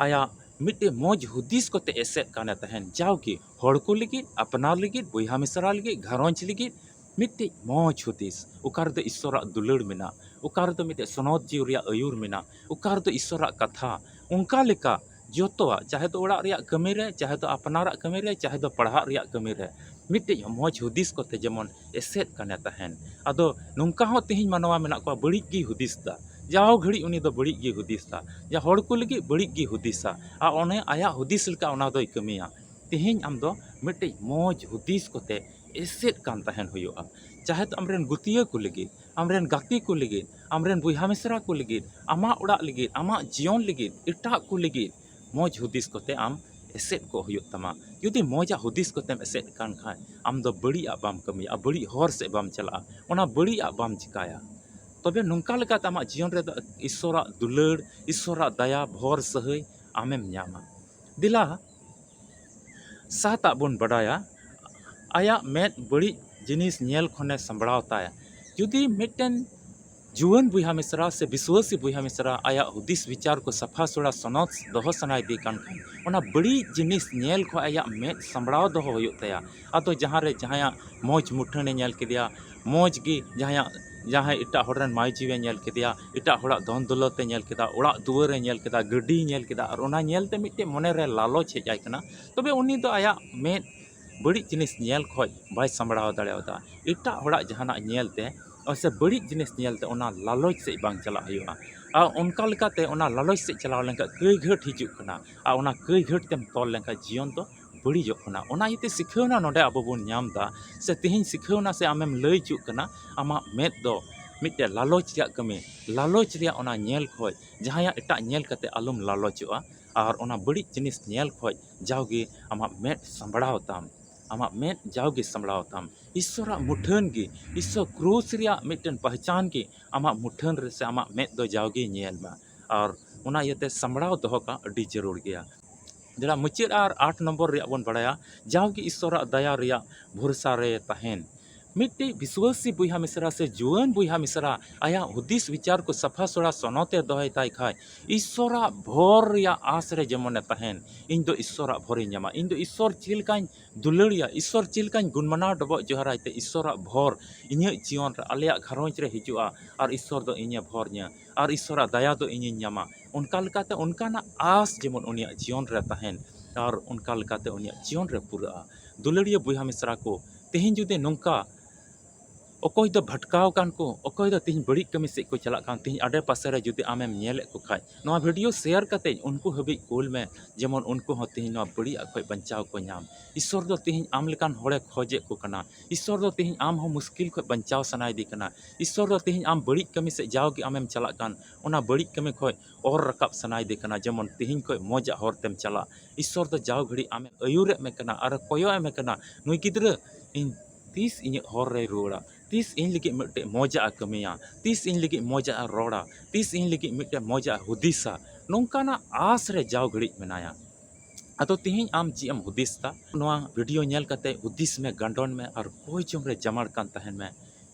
ᱟᱭᱟᱜ ᱢᱤᱫᱴᱮᱡ ᱢᱚᱡᱽ ᱦᱩᱫᱤᱥ ᱠᱚᱛᱮ ᱮᱥᱮᱫ ᱠᱟᱱᱮ ᱛᱟᱦᱮᱱ᱾ ᱡᱟᱣᱜᱮ ᱦᱚᱲ ᱠᱚ ᱞᱟᱹᱜᱤᱫ, ᱟᱯᱱᱟᱨ ᱞᱟᱹᱜᱤᱫ, ᱵᱚᱭᱦᱟ ᱢᱤᱥᱨᱟ ᱞᱟᱹᱜᱤᱫ, ᱜᱷᱟᱨᱚᱸᱡᱽ ᱞᱟᱹᱜᱤᱫ, ᱢᱤᱫᱴᱮᱡ ᱢᱚᱡᱽ ᱦᱩᱫᱤᱥ, ᱚᱠᱟ ᱨᱮᱫᱚ ᱤᱥᱥᱚᱨᱟᱜ ᱫᱩᱞᱟᱹᱲ ᱢᱮᱱᱟᱜ, ᱚᱠᱟ ᱨᱮᱫᱚ ᱢᱤᱫᱴᱮᱡ ᱥᱚᱱᱚᱛ ᱡᱤᱣᱤ ᱨᱮᱭᱟᱜ ᱟᱹᱭᱩᱨ ᱢᱮᱱᱟᱜ, ᱚᱠᱟ ᱨᱮᱫᱚ ᱤᱥᱥᱚᱨᱟᱜ ᱠᱟᱛᱷᱟ, ᱚᱱᱠᱟ ᱞᱮᱠᱟ ᱡᱚᱛᱚᱣᱟᱜ, ᱪᱟᱦᱮ ᱫᱚ ᱚᱲᱟᱜ ᱨᱮᱭᱟᱜ ᱠᱟᱹᱢᱤ ᱨᱮ, ᱪᱟᱦᱮ ᱫᱚ ᱟᱯᱱᱟᱨᱟᱜ ᱠᱟᱹᱢᱤ ᱨᱮ, ᱪᱟᱦᱮ ᱫᱚ ᱯᱟᱲᱦᱟᱜ ᱨᱮᱭᱟᱜ ᱠᱟᱹᱢᱤ ᱨᱮ, ᱢᱤᱫᱴᱮᱡ ᱢᱚᱡᱽ ᱦᱩᱫᱤᱥ ᱠᱚᱛᱮ ᱡᱮᱢᱚᱱ ᱮᱥᱮᱫ ᱠᱟᱱᱮ ᱛᱟᱦᱮᱱ᱾ ᱟᱫᱚ ᱱᱚᱝᱠᱟ ᱦᱚᱸ ᱛᱮᱦᱮᱧ ᱢᱟᱱᱣᱟ ᱢᱮᱱᱟᱜ ᱠᱚᱣᱟ, ᱵᱟᱹᱲᱤᱡ ᱜᱮᱭ ᱦᱩᱫᱤᱥ ᱫᱟ, ᱡᱟᱣ ᱜᱷᱟᱹᱲᱤᱡ ᱩᱱᱤ ᱫᱚ ᱵᱟᱹᱲᱤᱡ ᱜᱮᱭ ᱦᱩᱫᱤᱥ ᱫᱟ, ᱡᱟ ᱦᱚᱲ ᱠᱚ ᱞᱟᱹᱜᱤᱫ ᱵᱟᱹᱲᱤᱡ ᱜᱮᱭ ᱦᱩᱫᱤᱥᱟ, ᱟᱨ ᱚᱱᱮ ᱟᱭᱟᱜ ᱦᱩᱫᱤᱥ ᱞᱮᱠᱟ ᱚᱱᱟ ᱫᱚᱭ ᱠᱟᱹᱢᱤᱭᱟ᱾ ᱛᱮᱦᱮᱧ ᱟᱢ ᱫᱚ ᱢᱤᱫᱴᱮᱡ ᱢᱚᱡᱽ ᱦᱩᱫᱤᱥ ᱠᱚᱛᱮ ᱮᱥᱮᱫ ᱠᱟᱱ ᱛᱟᱦᱮᱱ ᱦᱩᱭᱩᱜᱼᱟ᱾ ᱪᱟᱦᱮ ᱫᱚ ᱟᱢᱨᱮᱱ ᱜᱩᱛᱤᱭᱟᱹ ᱠᱚ ᱞᱟᱹᱜᱤᱫ, ᱟᱢᱨᱮᱱ ᱜᱟᱛᱮ ᱠᱚ ᱞᱟᱹᱜᱤᱫ, ᱟᱢᱨᱮᱱ ᱵᱚᱭᱦᱟ ᱢᱤᱥᱨᱟ ᱠᱚ ᱞᱟᱹᱜᱤᱫ, ᱟᱢᱟᱜ ᱚᱲᱟᱜ ᱞᱟᱹᱜᱤᱫ, ᱟᱢᱟᱜ ᱡᱤᱭᱚᱱ ᱞᱟᱹᱜᱤᱫ, ᱮᱴᱟᱜ ᱠᱚ ᱞᱟᱹᱜᱤᱫ ᱢᱚᱡᱽ ᱦᱩᱫᱤᱥ ᱠᱚᱛᱮ ᱟᱢ ᱮᱥᱮᱫ ᱠᱚᱜ ᱦᱩᱭᱩᱜ ᱛᱟᱢᱟ᱾ ᱡᱩᱫᱤ ᱢᱚᱡᱟᱜ ᱦᱩᱫᱤᱥ ᱠᱚᱛᱮᱢ ᱮᱥᱮᱫ ᱠᱟᱱ ᱠᱷᱟᱱ, ᱟᱢ ᱫᱚ ᱵᱟᱹᱲᱤᱡᱟᱜ ᱵᱟᱢ ᱠᱟᱹᱢᱤᱭᱟ, ᱵᱟᱹᱲᱤᱡ ᱦᱚᱨ ᱥᱮᱫ ᱵᱟᱢ ᱪᱟᱞᱟᱜᱼᱟ, ᱚᱱᱟ ᱵᱟᱹᱲᱤᱡᱟᱜ ᱵᱟᱢ ᱪᱤᱠᱟᱭᱟ᱾ ᱛᱚᱵᱮ ᱱᱚᱝᱠᱟ ᱞᱮᱠᱟᱛᱮ ᱟᱢᱟᱜ ᱡᱤᱭᱚᱱ ᱨᱮᱫᱚ ᱤᱥᱥᱚᱨᱟᱜ ᱫᱩᱞᱟᱹᱲ, ᱤᱥᱥᱚᱨᱟᱜ ᱫᱟᱭᱟ, ᱵᱷᱚᱨ ᱥᱟᱹᱦᱟᱹᱭ ᱟᱢᱮᱢ ᱧᱟᱢᱟ᱾ ᱫᱮᱞᱟ, ᱥᱟᱛᱟᱜ ᱵᱚᱱ ᱵᱟᱰᱟᱭᱟ, ᱟᱭᱟᱜ ᱢᱮᱫ ᱵᱟᱹᱲᱤᱡ ᱡᱤᱱᱤᱥ ᱧᱮᱞ ᱠᱷᱚᱱᱮ ᱥᱟᱢᱵᱲᱟᱣ ᱛᱟᱭᱟ᱾ ᱡᱩᱫᱤ ᱢᱤᱫᱴᱮᱱ ᱡᱩᱣᱟᱹᱱ ᱵᱚᱭᱦᱟ ᱢᱤᱥᱨᱟ ᱥᱮ ᱵᱤᱥᱣᱟᱹᱥᱤ ᱵᱚᱭᱦᱟ ᱢᱤᱥᱨᱟ ᱟᱭᱟᱜ ᱦᱩᱫᱤᱥ ᱵᱤᱪᱟᱨ ᱠᱚ ᱥᱟᱯᱷᱟ ᱥᱩᱲᱟ ᱥᱚᱱᱚᱛ ᱫᱚᱦᱚ ᱥᱟᱱᱟᱭᱮᱫᱮ ᱠᱟᱱ ᱠᱷᱟᱱ, ᱚᱱᱟ ᱵᱟᱹᱲᱤᱡ ᱡᱤᱱᱤᱥ ᱧᱮᱞ ᱠᱷᱚᱱ ᱟᱭᱟᱜ ᱢᱮᱫ ᱥᱟᱢᱵᱲᱟᱣ ᱫᱚᱦᱚ ᱦᱩᱭᱩᱜ ᱛᱟᱭᱟ᱾ ᱟᱫᱚ ᱡᱟᱦᱟᱸ ᱨᱮ ᱡᱟᱦᱟᱸᱭᱟᱜ ᱢᱚᱡᱽ ᱢᱩᱴᱷᱟᱹᱱᱮ ᱧᱮᱞ ᱠᱮᱫᱮᱭᱟ, ᱢᱚᱡᱽ ᱜᱮ ᱡᱟᱦᱟᱸᱭᱟᱜ, ᱡᱟᱦᱟᱸᱭ ᱮᱴᱟᱜ ᱦᱚᱲ ᱨᱮᱱ ᱢᱟᱹᱭ ᱡᱤᱣᱤᱭᱮ ᱧᱮᱞ ᱠᱮᱫᱮᱭᱟ, ᱮᱴᱟᱜ ᱦᱚᱲᱟᱜ ᱫᱷᱚᱱ ᱫᱚᱞᱚᱛ ᱮ ᱧᱮᱞ ᱠᱮᱫᱟ, ᱚᱲᱟᱜ ᱫᱩᱣᱟᱹᱨ ᱮ ᱧᱮᱞ ᱠᱮᱫᱟ, ᱜᱟᱹᱰᱤᱭ ᱧᱮᱞ ᱠᱮᱫᱟ, ᱟᱨ ᱚᱱᱟ ᱧᱮᱞᱛᱮ ᱢᱤᱫᱴᱮᱡ ᱢᱚᱱᱮᱨᱮ ᱞᱟᱞᱚᱪ ᱦᱮᱡ ᱟᱭ ᱠᱟᱱᱟ, ᱛᱚᱵᱮ ᱩᱱᱤ ᱫᱚ ᱟᱭᱟᱜ ᱢᱮᱫ ᱵᱟᱹᱲᱤᱡ ᱡᱤᱱᱤᱥ ᱧᱮᱞ ᱠᱷᱚᱡ ᱵᱟᱭ ᱥᱟᱢᱵᱲᱟᱣ ᱫᱟᱲᱮᱭᱟᱫᱟ᱾ ᱮᱴᱟᱜ ᱦᱚᱲᱟᱜ ᱡᱟᱦᱟᱱᱟᱜ ᱧᱮᱞᱛᱮ ᱥᱮ ᱵᱟᱹᱲᱤᱡ ᱡᱤᱱᱤᱥ ᱧᱮᱞᱛᱮ ᱚᱱᱟ ᱞᱟᱞᱚᱪ ᱥᱮᱫ ᱵᱟᱝ ᱪᱟᱞᱟᱜ ᱦᱩᱭᱩᱜᱼᱟ᱾ ᱟᱨ ᱚᱱᱠᱟ ᱞᱮᱠᱟᱛᱮ ᱚᱱᱟ ᱞᱟᱞᱚᱪ ᱥᱮᱫ ᱪᱟᱞᱟᱣ ᱞᱮᱱᱠᱷᱟᱱ ᱠᱟᱹᱭ ᱜᱷᱟᱹᱴ ᱦᱤᱡᱩᱜ ᱠᱟᱱᱟ, ᱟᱨ ᱚᱱᱟ ᱠᱟᱹᱭ ᱜᱷᱟᱹᱴ ᱛᱮᱢ ᱛᱚᱞ ᱞᱮᱱᱠᱷᱟᱱ ᱡᱤᱭᱚᱱ ᱫᱚ ᱵᱟᱹᱲᱤᱡᱚᱜ ᱠᱟᱱᱟ᱾ ᱚᱱᱟ ᱤᱭᱟᱹᱛᱮ ᱥᱤᱠᱷᱟᱹᱣᱱᱟ ᱱᱚᱰᱮ ᱟᱵᱚ ᱵᱚᱱ ᱧᱟᱢ ᱮᱫᱟ, ᱥᱮ ᱛᱮᱦᱮᱧ ᱥᱤᱠᱷᱟᱹᱣᱱᱟ ᱥᱮ ᱟᱢᱮᱢ ᱞᱟᱹᱭ ᱦᱚᱪᱚᱜ ᱠᱟᱱᱟ, ᱟᱢᱟᱜ ᱢᱮᱫ ᱫᱚ ᱢᱤᱫᱴᱮᱡ ᱞᱟᱞᱚᱪ ᱨᱮᱭᱟᱜ ᱠᱟᱹᱢᱤ, ᱞᱟᱞᱚᱪ ᱨᱮᱭᱟᱜ ᱚᱱᱟ ᱧᱮᱞ ᱠᱷᱚᱡ ᱡᱟᱦᱟᱸᱭᱟᱜ ᱮᱴᱟᱜ ᱧᱮᱞ ᱠᱟᱛᱮ ᱟᱞᱚᱢ ᱞᱟᱞᱚᱪᱚᱜᱼᱟ, ᱟᱨ ᱚᱱᱟ ᱵᱟᱹᱲᱤᱡ ᱡᱤᱱᱤᱥ ᱧᱮᱞ ᱠᱷᱚᱡ ᱡᱟᱣᱜᱮ ᱟᱢᱟᱜ ᱢᱮᱫ ᱥᱟᱢᱵᱲᱟᱣ ᱛᱟᱢ, ᱟᱢᱟᱜ ᱢᱮᱫ ᱡᱟᱣᱜᱮ ᱥᱟᱢᱵᱲᱟᱣ ᱛᱟᱢ᱾ ᱤᱥᱥᱚᱨᱟᱜ ᱢᱩᱴᱷᱟᱹᱱ ᱜᱮ, ᱤᱥᱥᱚᱨ ᱠᱨᱩᱥ ᱨᱮᱭᱟᱜ ᱢᱤᱫᱴᱮᱱ ᱯᱟᱦᱪᱟᱱ ᱜᱮ ᱟᱢᱟᱜ ᱢᱩᱴᱷᱟᱹᱱ ᱨᱮ ᱥᱮ ᱟᱢᱟᱜ ᱢᱮᱫ ᱫᱚ ᱡᱟᱣᱜᱮ ᱧᱮᱞ ᱢᱟ᱾ ᱟᱨ ᱚᱱᱟ ᱤᱭᱟᱹᱛᱮ ᱥᱟᱢᱵᱲᱟᱣ ᱫᱚᱦᱚ ᱠᱟᱜ ᱟᱹᱰᱤ ᱡᱟᱹᱨᱩᱲ ᱜᱮᱭᱟ᱾ ᱫᱮᱞᱟ ᱢᱩᱪᱟᱹᱫ ᱟᱨ ᱟᱴ ᱱᱚᱢᱵᱚᱨ ᱨᱮᱭᱟᱜ ᱵᱚᱱ ᱵᱟᱲᱟᱭᱟ, ᱡᱟᱣᱜᱮ ᱤᱥᱥᱚᱨᱟᱜ ᱫᱟᱭᱟ ᱨᱮᱭᱟᱜ ᱵᱷᱚᱨᱥᱟ ᱨᱮ ᱛᱟᱦᱮᱱ᱾ ᱢᱤᱫᱴᱤᱡ ᱵᱤᱥᱣᱟᱹᱥᱤ ᱵᱚᱭᱦᱟ ᱢᱤᱥᱨᱟ ᱥᱮ ᱡᱩᱣᱟᱹᱱ ᱵᱚᱭᱦᱟ ᱢᱤᱥᱨᱟ ᱟᱭᱟᱜ ᱦᱩᱫᱤᱥ ᱵᱤᱪᱟᱨ ᱠᱚ ᱥᱟᱯᱷᱟ ᱥᱚᱲᱟ ᱥᱚᱱᱚᱛ ᱮ ᱫᱚᱦᱚᱭ ᱛᱟᱭ ᱠᱷᱟᱡ, ᱤᱥᱥᱚᱨᱟᱜ ᱵᱷᱚᱨ ᱨᱮᱭᱟᱜ ᱟᱸᱥ ᱨᱮ ᱡᱮᱢᱚᱱᱮ ᱛᱟᱦᱮᱱ, ᱤᱧ ᱫᱚ ᱤᱥᱥᱚᱨᱟᱜ ᱵᱷᱚᱨᱤᱧ ᱧᱟᱢᱟ, ᱤᱧ ᱫᱚ ᱤᱥᱥᱚᱨ ᱪᱮᱫ ᱞᱮᱠᱟᱧ ᱫᱩᱞᱟᱹᱲᱤᱭᱟ, ᱤᱥᱥᱚᱨ ᱪᱮᱫ ᱞᱮᱠᱟᱧ ᱜᱩᱱᱢᱟᱱᱟᱣ ᱰᱚᱵᱚᱜ ᱡᱚᱦᱟᱨᱟᱭ ᱛᱮ ᱤᱥᱥᱚᱨᱟᱜ ᱵᱷᱚᱨ ᱤᱧᱟᱹᱜ ᱡᱤᱭᱚᱱ ᱨᱮ, ᱟᱞᱮᱭᱟᱜ ᱜᱷᱟᱨᱚᱸᱡᱽ ᱨᱮ ᱦᱤᱡᱩᱜᱼᱟ, ᱟᱨ ᱤᱥᱥᱚᱨ ᱫᱚ ᱤᱧᱮ ᱵᱷᱚᱨ ᱧᱟ, ᱟᱨ ᱤᱥᱥᱚᱨᱟᱜ ᱫᱟᱭᱟ ᱫᱚ ᱤᱧᱤᱧ ᱧᱟᱢᱟ᱾ ᱚᱱᱠᱟ ᱞᱮᱠᱟᱛᱮ ᱚᱱᱠᱟᱱᱟᱜ ᱟᱸᱥ ᱡᱮᱢᱚᱱ ᱩᱱᱤᱭᱟᱜ ᱡᱤᱭᱚᱱ ᱨᱮ ᱛᱟᱦᱮᱱ, ᱟᱨ ᱚᱱᱠᱟ ᱞᱮᱠᱟᱛᱮ ᱩᱱᱤᱭᱟᱜ ᱡᱤᱭᱚᱱ ᱨᱮ ᱯᱩᱨᱟᱹᱜᱼᱟ᱾ ᱫᱩᱞᱟᱹᱲᱤᱭᱟᱹ ᱵᱚᱭᱦᱟ ᱢᱤᱥᱨᱟ ᱠᱚ, ᱛᱮᱦᱮᱧ ᱡᱩᱫᱤ ᱱᱚᱝᱠᱟ ᱚᱠᱚᱭ ᱫᱚ ᱵᱷᱟᱴᱠᱟᱣ ᱠᱟᱱ ᱠᱚ, ᱚᱠᱚᱭ ᱫᱚ ᱛᱮᱦᱮᱧ ᱵᱟᱹᱲᱤᱡ ᱠᱟᱹᱢᱤ ᱥᱮᱫ ᱠᱚ ᱪᱟᱞᱟᱜ ᱠᱟᱱ, ᱛᱮᱦᱮᱧ ᱟᱰᱮ ᱯᱟᱥᱮ ᱨᱮ ᱡᱩᱫᱤ ᱟᱢᱮᱢ ᱧᱮᱞᱮᱫ ᱠᱚ ᱠᱷᱟᱡ, ᱱᱚᱣᱟ ᱵᱷᱤᱰᱤᱭᱳ ᱥᱮᱭᱟᱨ ᱠᱟᱛᱮ ᱩᱱᱠᱩ ᱦᱟᱹᱵᱤᱡ ᱠᱩᱞ ᱢᱮ, ᱡᱮᱢᱚᱱ ᱩᱱᱠᱩ ᱦᱚᱸ ᱛᱮᱦᱮᱧ ᱱᱚᱣᱟ ᱵᱟᱹᱲᱤᱡᱟᱜ ᱠᱷᱚᱡ ᱵᱟᱧᱪᱟᱣ ᱠᱚ ᱧᱟᱢ᱾ ᱤᱥᱥᱚᱨ ᱫᱚ ᱛᱮᱦᱮᱧ ᱟᱢ ᱞᱮᱠᱟᱱ ᱦᱚᱲᱮ ᱠᱷᱚᱡᱮᱫ ᱠᱚ ᱠᱟᱱᱟ᱾ ᱤᱥᱥᱚᱨ ᱫᱚ ᱛᱮᱦᱮᱧ ᱟᱢ ᱦᱚᱸ ᱢᱩᱥᱠᱤᱞ ᱠᱷᱚᱡ ᱵᱟᱧᱪᱟᱣ ᱥᱟᱱᱟᱭᱮᱫᱮ ᱠᱟᱱᱟ᱾ ᱤᱥᱥᱚᱨ ᱫᱚ ᱛᱮᱦᱮᱧ ᱟᱢ ᱵᱟᱹᱲᱤᱡ ᱠᱟᱹᱢᱤ ᱥᱮᱫ ᱡᱟᱣᱜᱮ ᱟᱢᱮᱢ ᱪᱟᱞᱟᱜ ᱠᱟᱱ, ᱚᱱᱟ ᱵᱟᱹᱲᱤᱡ ᱠᱟᱹᱢᱤ ᱠᱷᱚᱡ ᱚᱨ ᱨᱟᱠᱟᱵ ᱥᱟᱱᱟᱭᱮᱫᱮ ᱠᱟᱱᱟ, ᱡᱮᱢᱚᱱ ᱛᱮᱦᱮᱧ ᱠᱷᱚᱡ ᱢᱚᱡᱟᱜ ᱦᱚᱨ ᱛᱮᱢ ᱪᱟᱞᱟᱜ᱾ ᱤᱥᱥᱚᱨ ᱫᱚ ᱡᱟᱣ ᱜᱷᱟᱹᱲᱤᱡ ᱟᱢᱮ ᱟᱹᱭᱩᱨᱮᱫ ᱢᱮ ᱠᱟᱱᱟ ᱟᱨ ᱠᱚᱭᱚᱜ ᱮ ᱢᱮ ᱠᱟᱱᱟ, ᱱᱩᱭ ᱜᱤᱫᱽᱨᱟᱹ ᱤᱧ ᱛᱤᱥ ᱤᱧᱟᱹᱜ ᱦᱚᱨ ᱨᱮᱭ ᱨᱩᱣᱟᱹᱲᱟ, ᱛᱤᱥ ᱤᱧ ᱞᱟᱹᱜᱤᱫ ᱢᱤᱫᱴᱮᱡ ᱢᱚᱡᱟᱜ ᱮ ᱠᱟᱹᱢᱤᱭᱟ, ᱛᱤᱥ ᱤᱧ ᱞᱟᱹᱜᱤᱫ ᱢᱚᱡᱟᱜ ᱮ ᱨᱚᱲᱟ, ᱛᱤᱥ ᱤᱧ ᱞᱟᱹᱜᱤᱫ ᱢᱤᱫᱴᱮᱡ ᱢᱚᱡᱟᱜ ᱮ ᱦᱩᱫᱤᱥᱟ, ᱱᱚᱝᱠᱟᱱᱟᱜ ᱟᱸᱥ ᱨᱮ ᱡᱟᱣ ᱜᱷᱟᱹᱲᱤᱡ ᱢᱮᱱᱟᱭᱟ᱾ ᱟᱫᱚ ᱛᱮᱦᱮᱧ ᱟᱢ ᱪᱮᱫ ᱮᱢ ᱦᱩᱫᱤᱥ ᱫᱟ? ᱱᱚᱣᱟ ᱵᱷᱤᱰᱤᱭᱳ ᱧᱮᱞ ᱠᱟᱛᱮ ᱦᱩᱫᱤᱥ ᱢᱮ, ᱜᱟᱱᱰᱚᱱ ᱢᱮ ᱟᱨ ᱠᱚᱭ ᱡᱚᱝ ᱨᱮ ᱡᱟᱢᱟᱲ ᱠᱟᱱ ᱛᱟᱦᱮᱱ ᱢᱮ᱾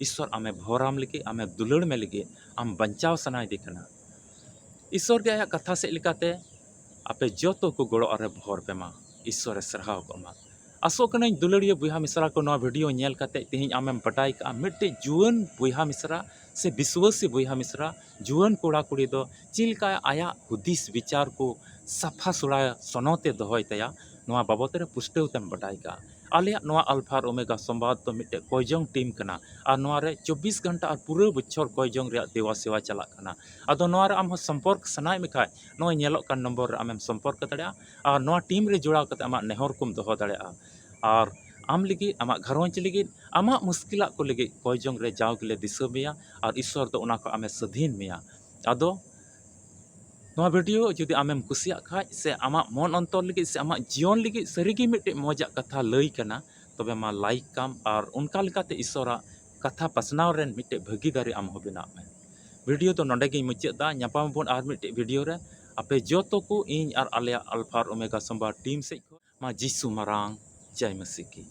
ᱤᱥᱥᱚᱨ ᱟᱢᱮ ᱵᱷᱚᱨᱟᱢ ᱞᱟᱹᱜᱤᱫ, ᱟᱢᱮ ᱫᱩᱞᱟᱹᱲ ᱢᱮ ᱞᱟᱹᱜᱤᱫ, ᱟᱢ ᱵᱟᱧᱪᱟᱣ ᱥᱟᱱᱟᱭᱮᱫᱮ ᱠᱟᱱᱟ᱾ ᱤᱥᱥᱚᱨ ᱜᱮ ᱟᱭᱟᱜ ᱠᱟᱛᱷᱟ ᱥᱮᱫ ᱞᱮᱠᱟᱛᱮ ᱟᱯᱮ ᱡᱚᱛᱚ ᱠᱚ ᱜᱚᱲᱚ ᱟᱨᱮ ᱵᱷᱚᱨ ᱯᱮ ᱢᱟ᱾ ᱤᱥᱥᱚᱨᱮ ᱥᱟᱨᱦᱟᱣ ᱠᱚᱜ ᱢᱟ᱾ ᱟᱥᱚᱜ ᱠᱟᱹᱱᱟᱹᱧ ᱫᱩᱞᱟᱹᱲᱤᱭᱟᱹ ᱵᱚᱭᱦᱟ ᱢᱤᱥᱨᱟ ᱠᱚ, ᱱᱚᱣᱟ ᱵᱷᱤᱰᱤᱭᱳ ᱧᱮᱞ ᱠᱟᱛᱮ ᱛᱮᱦᱮᱧ ᱟᱢᱮᱢ ᱵᱟᱰᱟᱭ ᱠᱟᱜᱼᱟ ᱢᱤᱫᱴᱤᱡ ᱡᱩᱣᱟᱹᱱ ᱵᱚᱭᱦᱟ ᱢᱤᱥᱨᱟ ᱥᱮ ᱵᱤᱥᱣᱟᱹᱥᱤ ᱵᱚᱭᱦᱟ ᱢᱤᱥᱨᱟ, ᱡᱩᱣᱟᱹᱱ ᱠᱚᱲᱟ ᱠᱩᱲᱤ ᱫᱚ ᱪᱮᱫ ᱞᱮᱠᱟ ᱟᱭᱟᱜ ᱦᱩᱫᱤᱥ ᱵᱤᱪᱟᱨ ᱠᱚ ᱥᱟᱯᱷᱟ ᱥᱩᱲᱟ ᱥᱚᱱᱚᱛᱮ ᱫᱚᱦᱚᱭ ᱛᱟᱭᱟ, ᱱᱚᱣᱟ ᱵᱟᱵᱚᱛ ᱨᱮ ᱯᱩᱥᱴᱟᱹᱣ ᱛᱮᱢ ᱵᱟᱰᱟᱭ ᱠᱟᱜᱼᱟ᱾ ᱟᱞᱮᱭᱟᱜ ᱱᱚᱣᱟ ᱟᱞᱯᱷᱟ ᱟᱨ ᱳᱢᱮᱜᱟ ᱥᱚᱢᱵᱟᱫ ᱫᱚ ᱢᱤᱫᱴᱮᱡ ᱠᱚᱭᱡᱚᱝ ᱴᱤᱢ ᱠᱟᱱᱟ ᱟᱨ ᱱᱚᱣᱟ ᱨᱮ ᱪᱚᱵᱵᱤᱥ ᱜᱷᱚᱱᱴᱟ ᱟᱨ ᱯᱩᱨᱟᱹ ᱵᱚᱪᱷᱚᱨ ᱠᱚᱭᱡᱚᱝ ᱨᱮᱭᱟᱜ ᱫᱮᱣᱟ ᱥᱮᱣᱟ ᱪᱟᱞᱟᱜ ᱠᱟᱱᱟ᱾ ᱟᱫᱚ ᱱᱚᱣᱟ ᱨᱮ ᱟᱢ ᱦᱚᱸ ᱥᱚᱢᱯᱚᱨᱠ ᱥᱟᱱᱟᱭᱮᱫ ᱢᱮ ᱠᱷᱟᱡ ᱱᱚᱜᱼᱚᱭ ᱧᱮᱞᱚᱜ ᱠᱟᱱ ᱱᱚᱢᱵᱚᱨ ᱨᱮ ᱟᱢᱮᱢ ᱥᱚᱢᱯᱚᱨᱠ ᱫᱟᱲᱮᱭᱟᱜᱼᱟ ᱟᱨ ᱱᱚᱣᱟ ᱴᱤᱢ ᱨᱮ ᱡᱚᱲᱟᱣ ᱠᱟᱛᱮ ᱟᱢᱟᱜ ᱱᱮᱦᱚᱨ ᱠᱚᱢ ᱫᱚᱦᱚ ᱫᱟᱲᱮᱭᱟᱜᱼᱟ᱾ ᱟᱨ ᱟᱢ ᱞᱟᱹᱜᱤᱫ, ᱟᱢᱟᱜ ᱜᱷᱟᱨᱚᱸᱡᱽ ᱞᱟᱹᱜᱤᱫ, ᱟᱢᱟᱜ ᱢᱩᱥᱠᱤᱞᱟᱜ ᱠᱚ ᱞᱟᱹᱜᱤᱫ ᱠᱚᱭᱡᱚᱝ ᱨᱮ ᱡᱟᱣ ᱜᱮᱞᱮ ᱫᱤᱥᱟᱹ ᱢᱮᱭᱟ ᱟᱨ ᱤᱥᱥᱚᱨ ᱫᱚ ᱚᱱᱟ ᱠᱷᱚᱱ ᱟᱢᱮ ᱥᱟᱹᱫᱷᱤᱱ ᱢᱮᱭᱟ᱾ ᱟᱫᱚ ᱱᱚᱣᱟ ᱵᱷᱤᱰᱤᱭᱳ ᱡᱩᱫᱤ ᱟᱢᱮᱢ ᱠᱩᱥᱤᱭᱟᱜ ᱠᱷᱟᱡ ᱥᱮ ᱟᱢᱟᱜ ᱢᱚᱱ ᱚᱱᱛᱚᱨ ᱞᱟᱹᱜᱤᱫ ᱥᱮ ᱟᱢᱟᱜ ᱡᱤᱭᱚᱱ ᱞᱟᱹᱜᱤᱫ ᱥᱟᱹᱨᱤᱜᱮ ᱢᱤᱫᱴᱮᱡ ᱢᱚᱡᱟᱜ ᱠᱟᱛᱷᱟ ᱞᱟᱹᱭ ᱠᱟᱱᱟ, ᱛᱚᱵᱮ ᱢᱟ ᱞᱟᱭᱤᱠ ᱠᱟᱢ ᱟᱨ ᱚᱱᱠᱟ ᱞᱮᱠᱟᱛᱮ ᱤᱥᱥᱚᱨᱟᱜ ᱠᱟᱛᱷᱟ ᱯᱟᱥᱱᱟᱣ ᱨᱮᱱ ᱢᱤᱫᱴᱮᱡ ᱵᱷᱟᱹᱜᱤᱫᱟᱨᱤ ᱟᱢ ᱦᱚᱸ ᱵᱮᱱᱟᱜ ᱢᱮ᱾ ᱵᱷᱤᱰᱤᱭᱳ ᱫᱚ ᱱᱚᱰᱮ ᱜᱤᱧ ᱢᱩᱪᱟᱹᱫ ᱫᱟ᱾ ᱧᱟᱯᱟᱢ ᱟᱵᱚᱱ ᱟᱨ ᱢᱤᱫᱴᱮᱡ ᱵᱷᱤᱰᱤᱭᱳ ᱨᱮ᱾ ᱟᱯᱮ ᱡᱚᱛᱚ ᱠᱚ ᱤᱧ ᱟᱨ ᱟᱞᱮᱭᱟᱜ ᱟᱞᱯᱷᱟ ᱟᱨ ᱳᱢᱮᱜᱟ ᱥᱚᱢᱵᱟᱫ ᱴᱤᱢ ᱥᱮᱫ ᱠᱷᱚᱱ ᱢᱟ ᱡᱤᱥᱩ ᱢᱟᱨᱟᱝ ᱡᱟᱭ ᱢᱟᱹᱥᱤ ᱠᱤ᱾